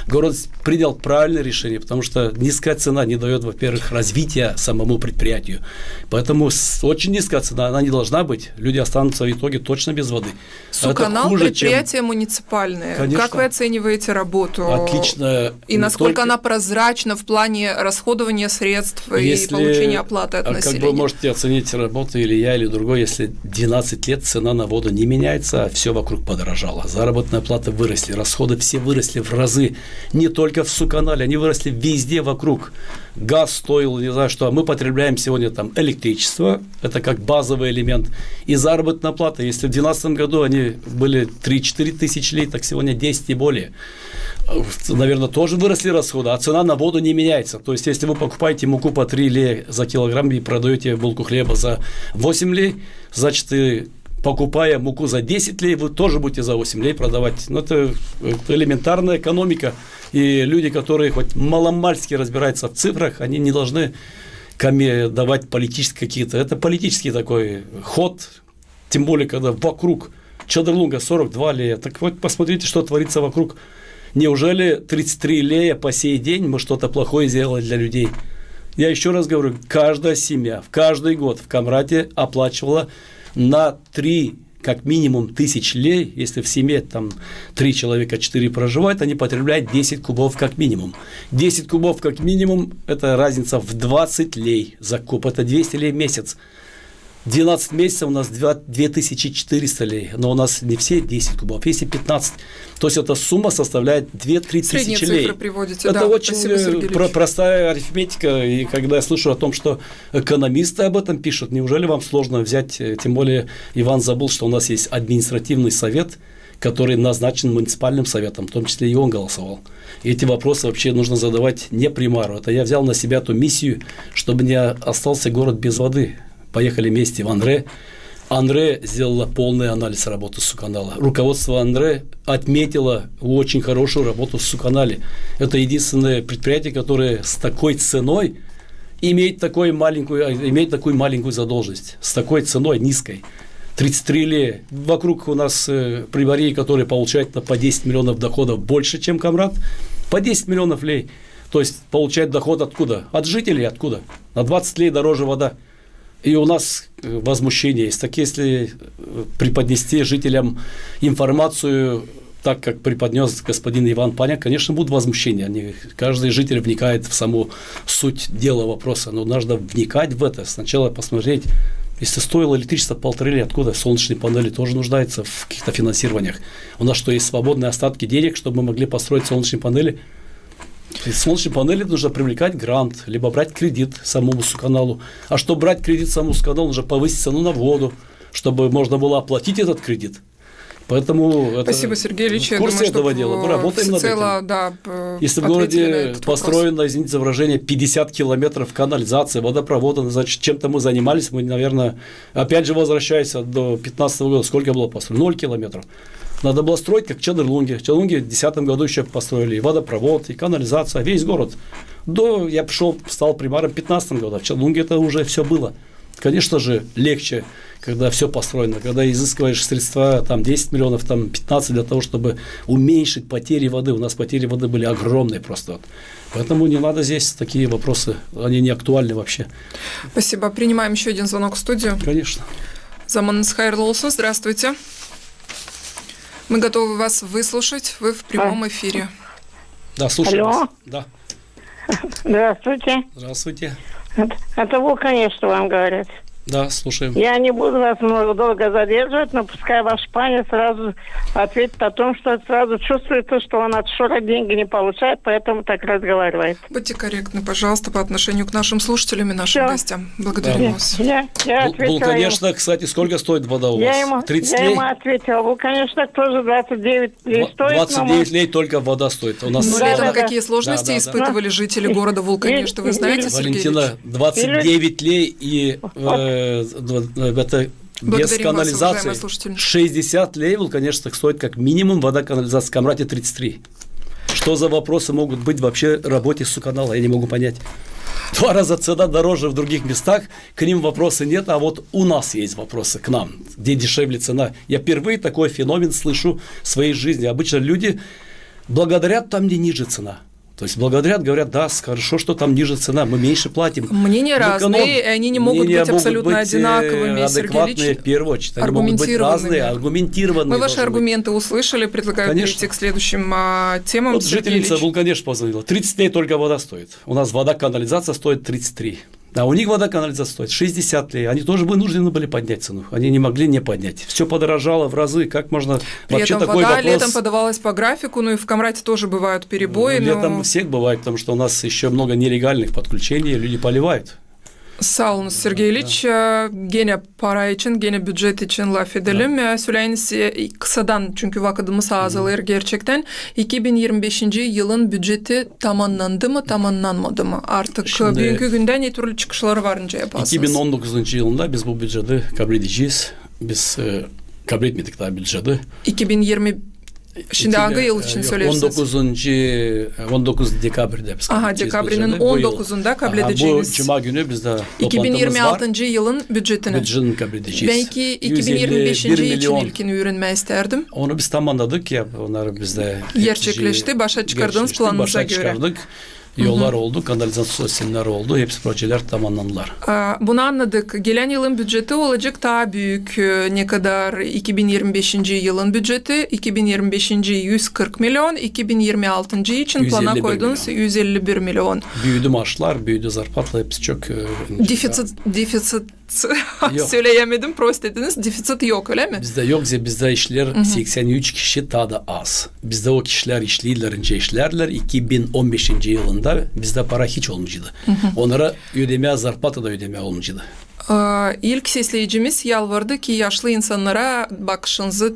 Город принял правильное решение, потому что низкая цена не даёт, во-первых, развития самому предприятию. Поэтому очень низкая цена, она не должна быть. Люди останутся в итоге точно без воды. Суканал — предприятие муниципальное. Конечно. Как вы оцениваете работу? Отлично. И насколько она прозрачна в плане расходования средств и получения оплаты от населения? Как вы можете оценить работу или я, или другой, если двенадцать лет цена на воду не меняется, а всё вокруг подорожало? Заработные платы выросли, расходы все выросли в разы. Не только в Суканале, они выросли везде вокруг. Газ стоил, не знаю что, а мы потребляем сегодня там электричество, это как базовый элемент, и заработная плата. Если в двенадцатом году они были три-четыре тысячи лей, так сегодня десять и более. Наверное, тоже выросли расходы, а цена на воду не меняется. То есть, если вы покупаете муку по три лея за килограмм и продаёте булку хлеба за восемь лей, значит, и покупая муку за десять лей, вы тоже будете за восемь лей продавать. Но это элементарная экономика. И люди, которые хоть маломальски разбираются в цифрах, они не должны коме-, давать политические какие-то. Это политический такой ход, тем более, когда вокруг Чадрлунга сорок два лея. Так вот, посмотрите, что творится вокруг. Неужели тридцать три лея по сей день мы что-то плохое сделали для людей? Я ещё раз говорю, каждая семья в каждый год в Камрате оплачивала на три как минимум тысяч лей, если в семье там три человека, четыре проживают, они потребляют десять кубов как минимум. Десять кубов как минимум, это разница в двадцать лей за куб, это двести лей в месяц. Двенадцать месяцев у нас два, две тысячи четыреста лей, но у нас не все десять кубов, есть и пятнадцать. То есть эта сумма составляет две-три тысячи лей. Средние цифры приводите, да. Это очень, э, про-, простая арифметика. Спасибо, Сергей Ильич. И когда я слышу о том, что экономисты об этом пишут, неужели вам сложно взять, э, тем более Иван забыл, что у нас есть административный совет, который назначен муниципальным советом, в том числе и он голосовал. И эти вопросы вообще нужно задавать не примару. Это я взял на себя эту миссию, чтобы не остался город без воды. Поехали вместе в АНРЭ. АНРЭ сделала полный анализ работы суканала. Руководство АНРЭ отметило очень хорошую работу в суканале. Это единственное предприятие, которое с такой ценой имеет такую маленькую, а, имеет такую маленькую задолженность, с такой ценой низкой. Тридцать три лея. Вокруг у нас, э, приборей, которые получают на, по десять миллионов доходов больше, чем Камрад. По десять миллионов лей. То есть получают доход откуда? От жителей откуда? На двадцать лей дороже вода. И у нас, э, возмущение есть. Так если, э, преподнести жителям информацию так, как преподнёс господин Иван Паняк, конечно, будут возмущения. Они, каждый житель вникает в саму суть дела вопроса. Но надо вникать в это. Сначала посмотреть, если стоило электричество полторы лея, откуда? Солнечные панели тоже нуждаются в каких-то финансированиях. У нас что, есть свободные остатки денег, чтобы мы могли построить солнечные панели? И солнечные панели нужно привлекать грант, либо брать кредит самому суканалу. А чтобы брать кредит самому суканалу, нужно повысить цену на воду, чтобы можно было оплатить этот кредит. Поэтому это... Спасибо, Сергей Ильич. Я думаю, что в курсе этого дела. Мы работаем над этим. Всецело, да, п-, ответили на этот вопрос. Если в городе построено, извините за выражение, пятьдесят километров канализации, водопровода, значит, чем-то мы занимались, мы, наверное, опять же, возвращаясь до пятнадцатого года, сколько было построено? Ноль километров. Надо было строить, как в Чадрулунге. В Чадрулунге в десятом году ещё построили и водопровод, и канализация, весь город. До, я пришёл, стал примаром в пятнадцатом году. В Чадрулунге это уже всё было. Конечно же, легче, когда всё построено, когда изыскиваешь средства, там, десять миллионов, там, пятнадцать, для того, чтобы уменьшить потери воды. У нас потери воды были огромные просто. Вот. Поэтому не надо здесь такие вопросы, они не актуальны вообще. Спасибо. Принимаем ещё один звонок в студию. Конечно. Zamanınız hayırlı olsun. Здравствуйте. Мы готовы вас выслушать. Вы в прямом эфире. Да, слушаем вас. Алло. Да. Здравствуйте. Здравствуйте. Это, это Вулканешта вам говорит. Да, слушаем. Я не буду вас много, долго задерживать, но пускай ваш паня сразу ответит о том, что сразу чувствуется, что он от Шура деньги не получает, поэтому так разговаривает. Будьте корректны, пожалуйста, по отношению к нашим слушателям и нашим гостям. Всё. Благодарим вас. Я, я ответила ему. Вулканешта, кстати, сколько стоит вода у вас? Я ему, я ему ответила. Тридцать лей? Вулканешта тоже двадцать девять лей стоит, но мы... Двадцать девять лей только вода стоит. У нас... Да, да, да. Ну, летом какие сложности испытывали жители города Вулканешта, вы знаете, Сергей Ильич? Валентина, двадцать девять лей и, э, дв-, э, это без канализации. Благодарим вас, уважаемый слушатель. Шестьдесят лей, конечно, стоит как минимум вода, канализация, в Камрате тридцать три. Что за вопросы могут быть вообще в работе суканала? Я не могу понять. Два раза цена дороже в других местах, к ним вопросы нет, а вот у нас есть вопросы к нам, где дешевле цена. Я впервые такой феномен слышу в своей жизни. Обычно люди благодарят там, где ниже цена. То есть благодарят, говорят: «Да, с-, хорошо, что там ниже цена, мы меньше платим». Мнения разные, и они не могут быть абсолютно одинаковыми, Сергей Ильич. Мнения могут быть, э, адекватные в первую очередь, они могут быть разные, аргументированные должны быть. Мы ваши аргументы услышали, предлагаю перейти к следующим, а, темам, Сергей Ильич. Конечно. Вот жительница Вулканешта позвонила. Тридцать лей только вода стоит. У нас вода, канализация стоит тридцать три. А у них вода, канализация стоит шестьдесят лей. Они тоже вынуждены были поднять цену. Они не могли не поднять. Всё подорожало в разы. Как можно вообще такой вопрос? При этом вода летом подавалась по графику, ну и в Камрате тоже бывают перебои, но... Ну, летом всех бывает, потому что у нас ещё много нелегальных подключений, люди поливают. Saa olun, Сергей Ильич. Э, genä para için, genä bücet için lafedelim. Ee, söleyin, e, kısadan, çünkü vakıdımız azalêr gerçektän. İki bin irmi beşinci yılın büceti tamannandı mı, tamannanmadı mı? Artık, e, büünkü gündä ne türlü çıkışları var nicä yapasınız? İki bin on dokuzuncu yılında biz bu büceti kabledecez. Biz, e, kabletmedik taa büceti. İki bin irmi Şindi angı yıl için söleersiniz? On dokuzuncu, on dokuz dekabrda biz kabledecez. Aha, dekabrinin on dokuzunda kabledeceniz. Bu cuma günü bizdä toplantımız var. İki bin irmi altıncı yılın bücetini. Bücetini kabledecez. Bän iki bin irmi beşinci için ilkin üürenmää istärdim. Onu biz tamamnadık ya, onnarı bizdä gerçekleşti, başa çıkardınız planınıza görä. Başa çıkardık. Yollar oldu, kanalizaţiya sistemleri oldu, hepsi projeler tamamlandılar. A, bunu annadık. Gelän yılın büceti olacek taa büük, e, ne kadar iki bin irmi beşinci yılın büceti. İki bin irmi beşinci yüz kırk milion, iki bin irmi altıncı için plana koydunuz yüz elli bir milion. Büüdü maaşlar, büüdü zarplata, hepsi çok, e... Defiţit, defiţit Yok. Söleyemedim, prost ediniz. Defisit yok, ölä mi? Bizdä yok, bizdä işleer seksen üç kişi, taa da az. Bizdä o kişilär işleerlär, nicä işlärlär iki bin on beşinci yılında bizdä para hiç olmaycıydı. Onnara ödemää, zarplata da ödemää olmaycıydı. Ee, ilk sesleyicimiz yalvardı ki, yaşlı insannara bakışınızı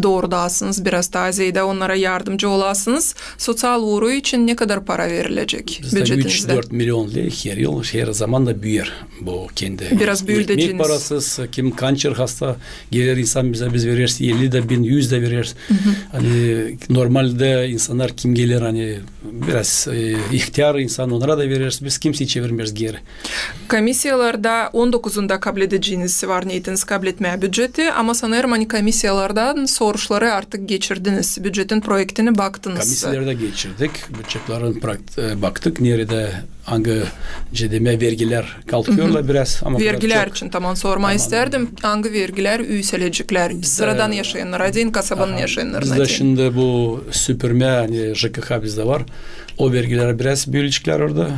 doorudasınız, biraz taa zeedä onnara yardımcı olasınız. Soţial uuru için ne kadar para verilecek bücetinizdä? Bizdä üç-dört million ley her yıl, her zaman da büüyer bu kendi. Biraz büüldeceniz. Ekmek parası, kim kanser hasta geler insan bizä, biz vereriz elli dä bin, üz dä vereriz. Ani normaldä insannar kim geler, ani biraz, e, ihtär insan, onnara da vereriz. Biz kimseyi çevirmeeriz geeri. Komisiyalarda on dokuzunda kabledeceniz, var neetiniz kabletmää büceti, ama sanêrım, ani komisiyalardan soruşları artık geçirdiniz, bücetin proektini baktınız. Komisiyalarda geçirdik, bücetlerin prakt-, e, baktık, neredä angı, nicä demää, vergilär kalkêrlar biraz, ama vergilär için tamam sormaa istärdim, angı vergilär üüseleceklär sıradan yaşayannara deyni, kasabanın yaşayannarına deyni. Bizdä şindi bu süpürmä, ani J K H bizdä var, o vergilär biraz büüleceklär orada.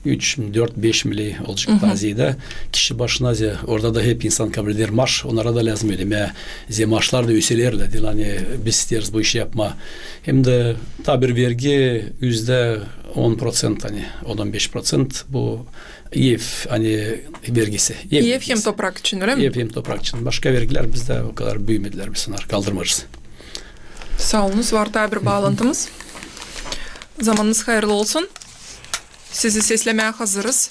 Üç, dört, beş million olacek taa zeedä. Kişi başına ze-, orada da hep insan kableder maaş, onnara da lääzım ödemää, ze maaşlar da üüselerlär, deyni, ani biz isteeriz bu işi yapmaa. Hem dä taa bir vergi, üzdä on proţent, ani on, on beş proţent bu ev, ani vergisi. Ev hem toprak için, ölä mi? Ev hem toprak için. Başka vergilär bizdä o kadar büümedilär, biz onnarı kaldırmêêrız. Saa olunuz, var taa bir baalantımız. Zamanınız hayırlı olsun. Sizi seslemää hazırız.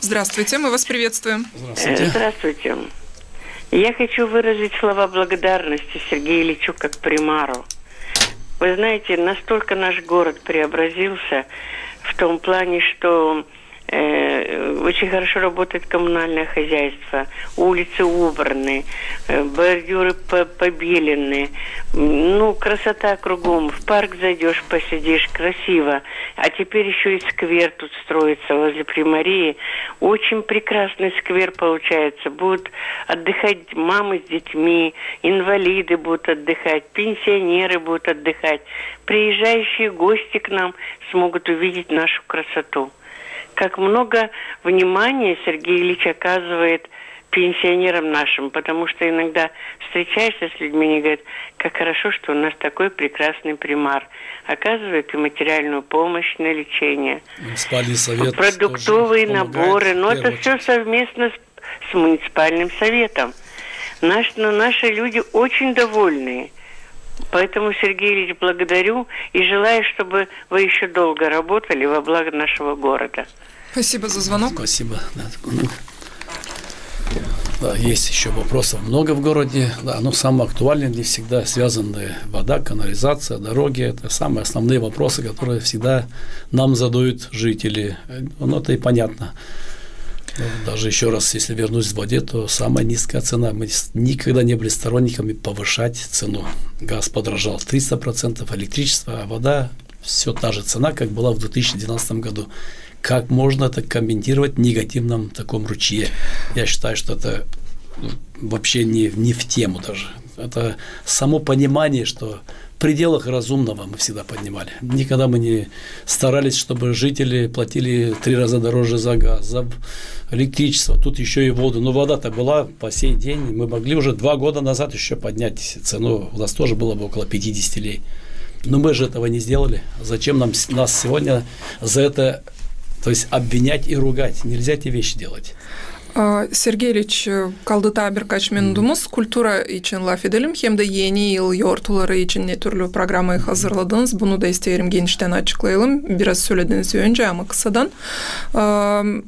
Здравствуйте, мы вас приветствуем. Здравствуйте. Э, здравствуйте. Я хочу выразить слова благодарности Сергею Ильичу как примару. Вы знаете, настолько наш город преобразился в том плане, что, э, очень хорошо работает коммунальное хозяйство, улицы убраны, э, бордюры по-, побелены. М, ну, красота кругом. В парк зайдёшь, посидишь, красиво. А теперь ещё и сквер тут строится возле Примарии. Очень прекрасный сквер получается. Будут отдыхать мамы с детьми, инвалиды будут отдыхать, пенсионеры будут отдыхать. Приезжающие гости к нам смогут увидеть нашу красоту. Как много внимания Сергей Ильич оказывает пенсионерам нашим, потому что иногда встречаешься с людьми, они говорят: «Как хорошо, что у нас такой прекрасный примар». Оказывает и материальную помощь на лечение, продуктовые наборы. Но это всё совместно с, с муниципальным советом. Наш, но наши люди очень довольны. Поэтому, Сергей Ильич, благодарю и желаю, чтобы вы ещё долго работали во благо нашего города. Спасибо за звонок. Спасибо. Да, так, ну, да, есть ещё вопросов много в городе. Да, но самое актуальное для всегда связаны вода, канализация, дороги. Это самые основные вопросы, которые всегда нам задают жители. Э, ну, это и понятно. Ну, даже ещё раз, если вернусь к воде, то самая низкая цена. Мы с-, никогда не были сторонниками повышать цену. Газ подорожал триста процентов, электричество, а вода всё та же цена, как была в две тысячи двенадцатом году. Как можно это комментировать в негативном таком ручье? Я считаю, что это, ну, вообще не, не в тему даже. Это само понимание, что в пределах разумного мы всегда поднимали. Никогда мы не старались, чтобы жители платили три раза дороже за газ, за электричество, тут ещё и воду. Но вода-то была по сей день. Мы могли уже два года назад ещё поднять цену. У нас тоже было бы около пятидесяти лей. Но мы же этого не сделали. Зачем нам с-, нас сегодня за это, то есть, обвинять и ругать? Нельзя эти вещи делать. А, Сергей İliç, e, kaldı taa birkaç minutumuz. Kultura için lafedelim, hem dä Eni yıl yortuları için ne türlü programayı hazırladınız, bunu da isteerim geniştän açıklayalım. Biraz sölediniz öncä, ama kısadan. Am,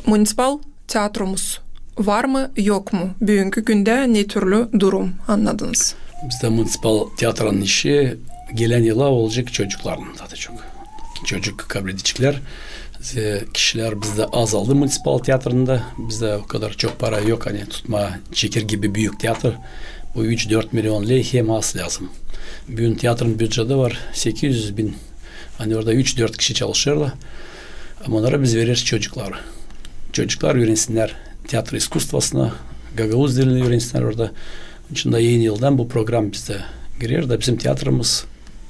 municipal teatromuz var mı, yok mu? Büünkü gündä ne türlü durum annadınız? Bizdä municipal teatranın işi gelän yıla olacek çocuklarlan taa da çok. Çocuk kabledeceklär. Ze-, kişilär bizdä azaldı municipal teatrında. Bizdä o kadar çok para yok, ani tutmaa, çeker gibi büük teatr. Bu üç-dört million ley hem az lääzım. Büün teatrın büceti var sekiz üz bin. Ani orada üç-dört kişi çalışêrlar. Ama onnara biz vereriz çocukları. Çocuklar üürensinnär teatr iskusstvosunu, gagauz dilini üürensinnär orada. Onun için dä Eni yıldan bu program bizdä girer dä, bizim teatrımız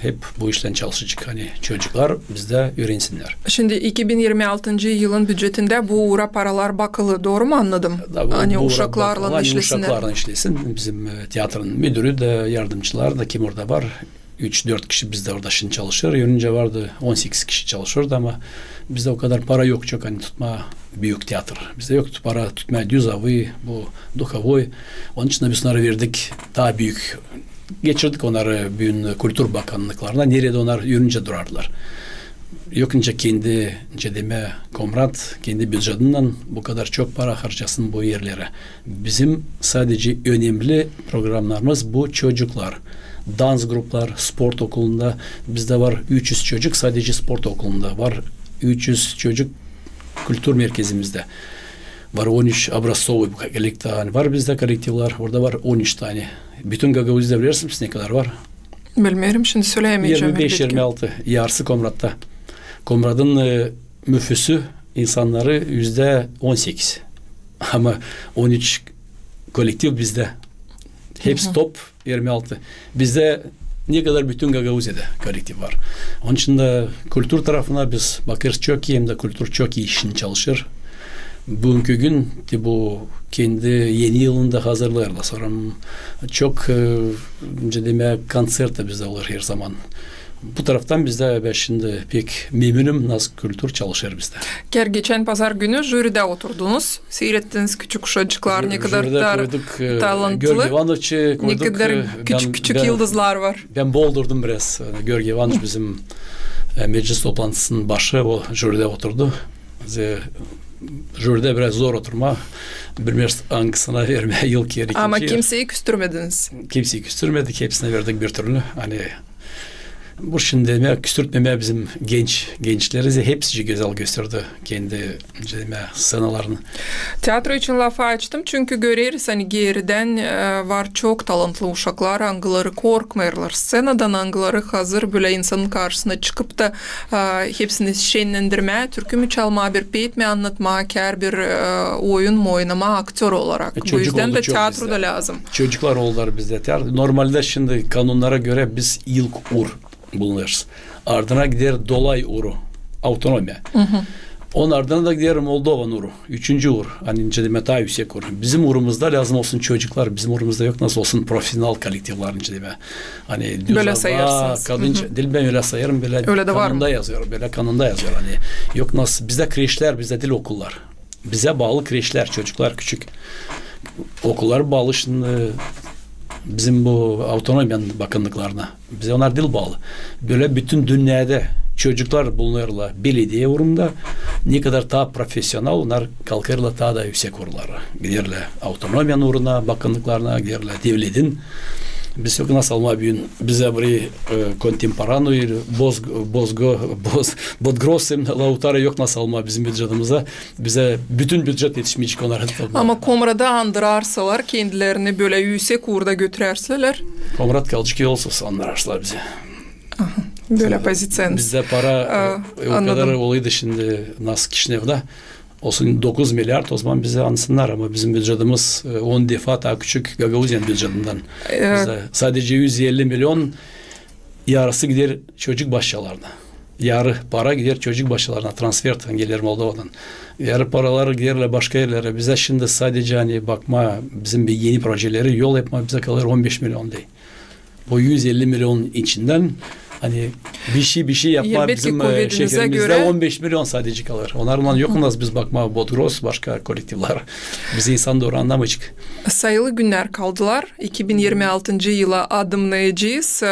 hep bu işlän çalışacek. Hani çocuklar bizdä üürensinnär. Şindi iki bin irmi altıncı yılın bücetindä bu uura paralar bakılı, dooru mu annadım? Da, bu, ani bu uura uşaklarlan bakılı, ani işlesin. Uşaklarlan işlesin. Bizim, e, teatrın müdürü dä, yardımcılar da, kim orada var, üç-dört kişi bizdä orada şindi çalışêr. Önce vardı, on sekiz kişi çalışêrdı, ama bizdä o kadar para yok çok, ani tutmaa büük teatr. Bizdä yok para tutmaa düz avı, bu duhovoy. Onun için biz onnarı verdik taa büük. Geçirdik onnarı büün kultur bakannıklarına, neredä onnar önce durardılar. Yok nicä kendi, nicä demää, Komrat kendi bücetindän bu kadar çok para harcasın bu erlerä. Bizim sadece önemli programlarımız bu çocuklar. Dans gruplar, sport okulunda. Bizdä var üç üz çocuk sadece sport okulunda. Var üç üz çocuk kultur merkezimizdä. Var on üç образцовый bu kolektiv, ani var bizdä kolektivlär. Orada var on üç tane. Bütün Gagauziya bilersiniz, ne kadar var? Bilmeerim, şindi söläyämeyecäm. Irmi beş, elbetki. Irmi altı, yarısı Komratta. Komratın, e, nüfusu, insannarı üzdä on sekiz. Ama on üç kolektiv bizdä. Hepsi top irmi altı. Bizdä ne kadar bütün Gagauziyada kolektiv var. Onun için dä kultur tarafına biz bakêrız çok ii, hem dä kultur çok ii işin çalışêr. Büünkü gün te bu kendi eni yılını da hazırlêêrlar. Sora çok, e, nicä demää, koncert dä bizdä olêr herzaman. Bu taraftan bizdä, bän şindi pek memnunum, nasıl kultur çalışêr bizdä. Kär geçän pazar günü juridä oturdunuz, siirettiniz küçük uşacıklar, ne kadar talantlı, ne kadar küçük-küçük yıldızlar var. Bän boldurdum biraz. Georgiy İvanoviç bizim, e, meclis toplantısının başı, o juridä oturdu. Juridä biraz zor oturmaa. Bilmeeriz, angısına vermää, ilk er, ikinci er. Ama kimseyi küstürmediniz. Kimseyi küstürmedik, hepsinä verdik bir türlü. Ani bu şindi demää, küstürtmemää bizim genç, gençleri, hepsi gözäl gösterdi kendi, nicä demää, sţenalarını. Teatro için lafı açtım, çünkü göreriz, ani geridän, e, var çok talantlı uşaklar, angıları korkmêêrlar sţenadan, angıları hazır bölä insanın karşısına çıkıp da, e, hepsini şennendirmää, türkü mü çalmaa, bir peyt mi annatmaa, kär bir, e, oyun mu oynamaa aktör olarak. E, bu üzdän dä teatro da lääzım. Çocuklar oldular bizdä teatr. Normaldä şindi kanunnara görä biz ilk uur bulunêrız. Ardına gider Dolay uuru, avtonomiya. Onun ardına da gider Moldovanın uuru, üçüncü uur, ani nicä demää, taa üüsek uur. Bizim uurumuzda lääzım olsun çocuklar, bizim uurumuzda yok nasıl olsun profesional kolektivlär, nicä demää. Ani düz bölä ava, sayarsınız. Kadın, diil, bän ölä sayarım, bölä kanunda yazıyor, bölä kanunda yazıyor. Ani yok nasıl, bizdä kreşlär, bizdä diil okullar. Bizä baalı kreşlär, çocuklar küçük. Okullar baalı şindi bizim bu avtonomiyanın bakannıklarına. Bizä onnar diil baalı. Bölä bütün dünnedä çocuklar bulunêrlar belediye uurunda. Ne kadar taa profesional, onnar kalkêrlar taa da üüsek uurlara. Giderlär avtonomiyanın uuruna, bakannıklarına, giderlär devletin. Biz yok nasıl almaa büün, bizä burayı, e, kontemporanuyu, boz, bozgo, boz, bodgrosim, lautara yok nasıl almaa bizim bücetimizdä. Bizä bütün bücet etişmeyecek onnara. Ama Komradı andırarsalar kendilerini, bölä üüsek uurda götürärselär. Komrat kalacek, olsa andırarsalar bizä. Aha, bölä poziciyanız. Bizdä para, e, o kadar olaydı şindi, nasıl Kişinevda. Olsun dokuz milliard, ozaman bizä andırsınnar, ama bizim bücetimiz, e, on defa taa küçük Gagauziyanın bücetindän. Bizdä sadece üz elli million, yarısı gider çocuk başçalarına. Yarı para gider çocuk başçalarına, transferttan geler Moldovanın. Yarı paralar giderlär başka erlerä. Bizä şindi sadece, ani bakmaa bizim bir eni projeleri, yol yapmaa bizä kalêr on beş million diil. Bu üz elli millionun içindän, ani bir şey, bir şey yapmaa bizim, e, şehrimizdä on beş million sadece kalêr. Onnarlan yok nasıl biz bakmaa bodgros, başka kolektivlär. Bizi insan dooru annamayacek. Sayılı günnär kaldılar. İki bin irmi altıncı yıla adımnayacez, e,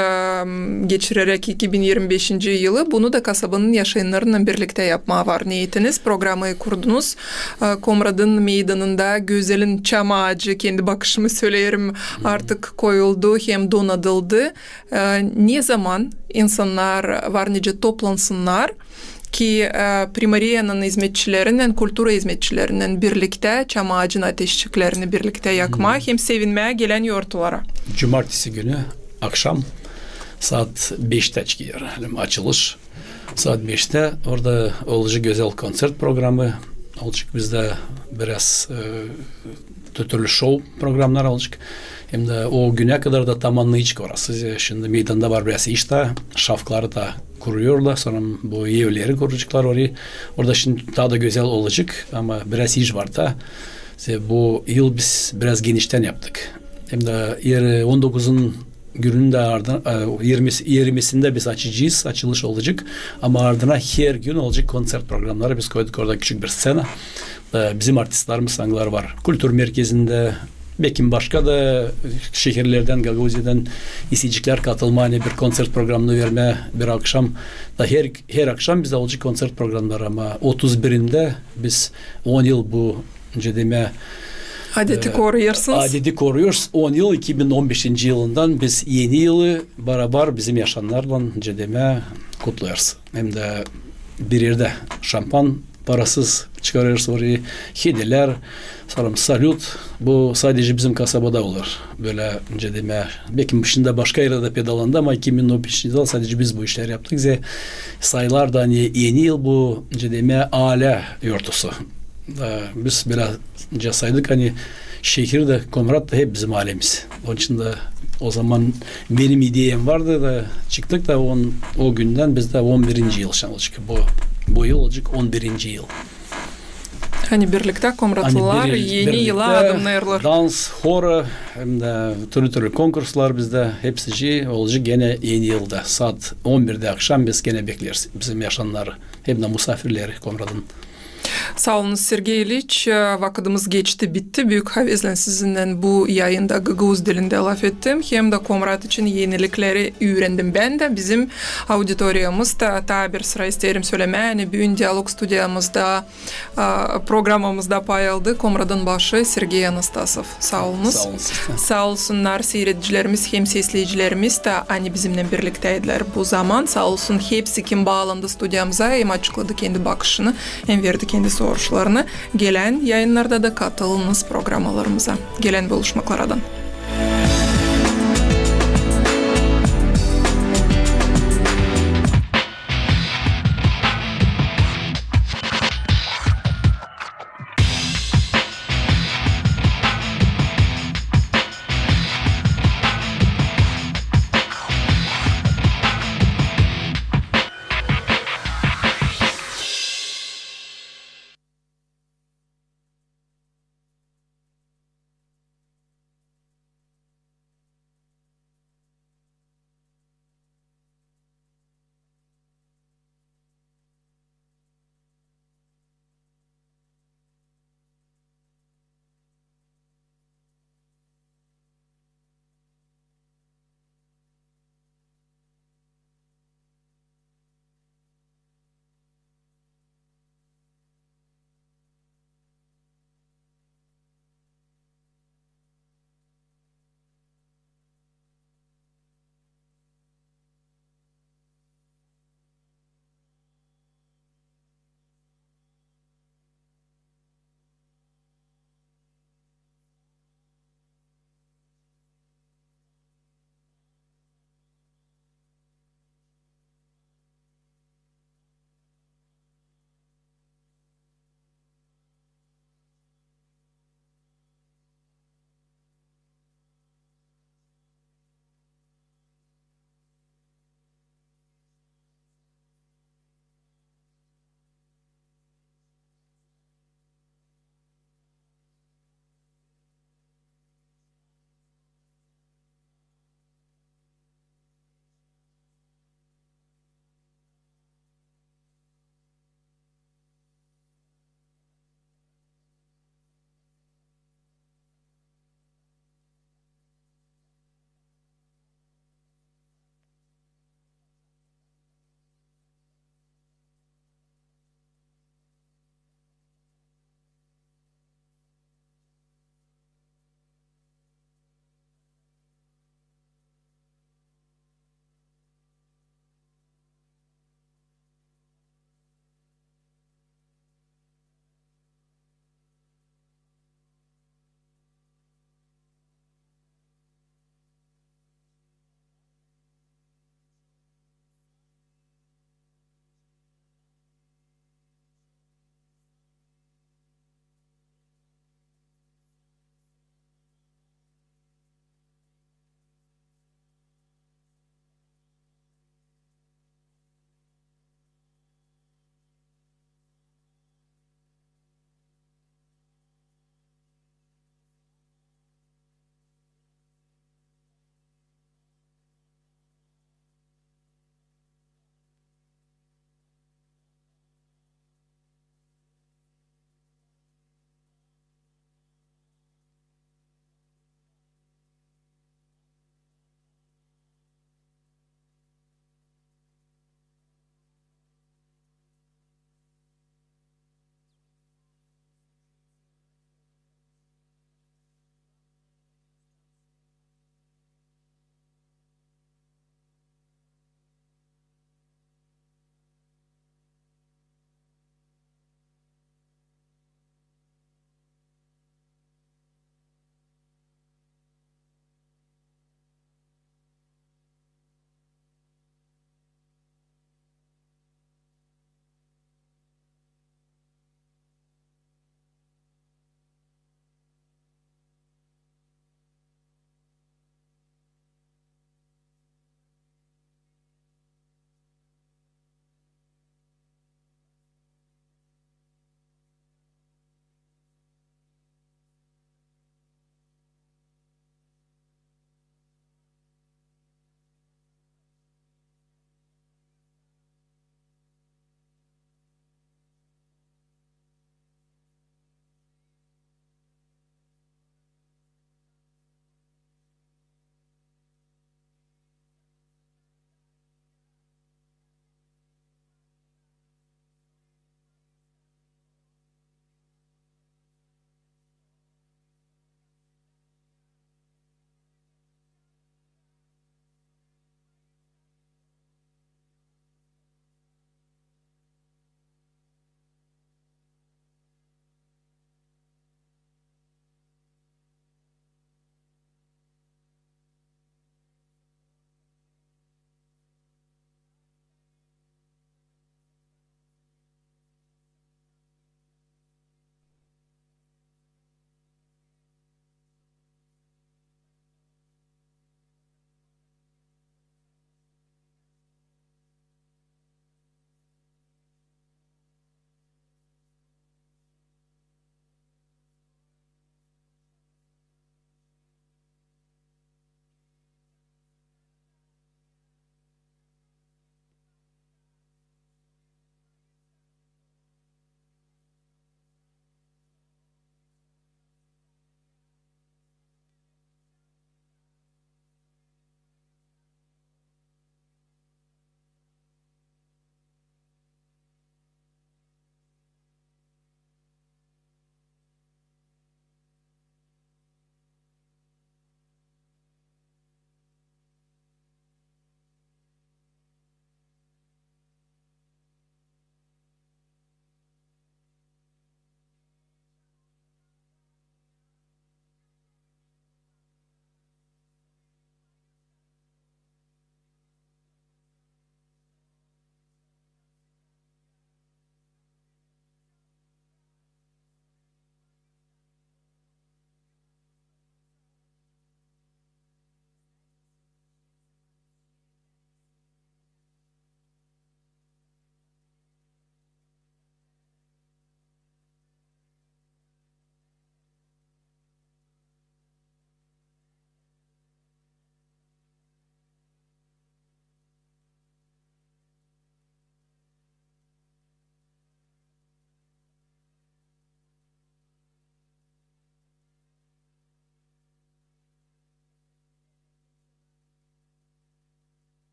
geçireräk iki bin irmi beşinci yılı. Bunu da kasabanın yaşayannarınnan birliktä yapmaa var neetiniz. Programayı kurdunuz. E, Komradın meydanında gözelin çam aacı, kendi bakışımı söleerim, artık koyuldu hem donadıldı. E, ne zaman insannar var nicä toplansınnar, ki, e, primariyanın izmetçilerinnän, kultura izmetçilerinnän birliktä çam aacın ateşçiklerini birliktä yakmaa hem sevinmää gelän yortulara. Cumartesi günü akşam saat beştä çıkêr açılış. Saat beştä orada olacek gözäl konsert programı. Olacek bizdä biraz, e, türlü şov programnar olacek. Hem dä o günä kadar da tamannayacek orası. Şindi meydanda var biraz iş taa, şafları da kuruyorlar, sora bu evleri kuraceklar orayı. Orada şindi taa da gözäl olacek, ama biraz iş var taa. İştä bu yıl biz biraz geniştän yaptık. Hem dä er-, on dokuzun gününü dä ardı-, e, irmi, irmisindä biz açacez, açılış olacek. Ama ardına her gün olacek konţert programnarı. Biz koyduk orada küçük bir sţena. E, bizim artistlerimiz, angıları var kultur merkezindä, bekim başka da şehirlerdän, Gagauziyadan isteyeceklär katılmaa, ani bir konţert programını vermää bir akşam. Da her, her akşam bizdä olacek konţert programnarı, ama otuz birindä biz on yıl bu, nicä demää, adeti e, koruyêrsınız. Adeti koruyêrız. On yıl, iki bin on beşinci yılından biz eni yılı barabar bizim yaşannarlan, nicä demää, kutlêêrız. Hem dä bir erdä şampan parasız çıkarêrız orayı, hediyelär, sora salüt. Bu sadece bizim kasabada olur. Bölä, nicä demää, bekim şindi başka erdä dä pedalandı, ama iki bin on beşinci yılda sadece biz bu işleri yaptık. Zerä sayılar da, ani eni yıl bu, nicä demää, alä yortusu. Da biz bölä nicä saydık, ani şehir dä, Komrat da hep bizim alämiz. Onun için dä o zaman benim ideyam vardı da çıktık da on, o gündän bizdä on birinci yıl şindi olacek. Bu, bu yıl olacek on birinci yıl. Ani birliktä komratlılar eni yıla adımnêêrlar. Dans, hora, hem dä türlü-türlü konkurslar bizdä, hepsicii olacek genä eni yılda. Saat on birdä akşam biz genä bekleriz bizim yaşannarı, hem dä musaafirleri Komratın. Saa olunuz, Sergey İliç. Vakıdımız geçti, bitti. Büük havezlän sizinnän bu yayında gagauz dilindä lafettim. Hem dä Komrat için enilikleri üürendim bän dä, bizim auditoriyamız da. Taa bir sıra isteerim sölemää, ani büün dialog studiyamızda, a, programamızda pay aldı Komratın başı Sergey Anastasov. Saa olunuz. Saa olun siz dä. Saa olsunnar siiredicilerimiz hem sesleyicilerimiz dä, ani bizimnän birliktäydilär bu zaman. Saa olsun hepsi, kim baalandı studiyamıza hem açıkladı kendi bakışını, hem verdi kendi soruşlarını. Gelän yayınnarda da katılınız programalarımıza. Gelän buluşmaklardan.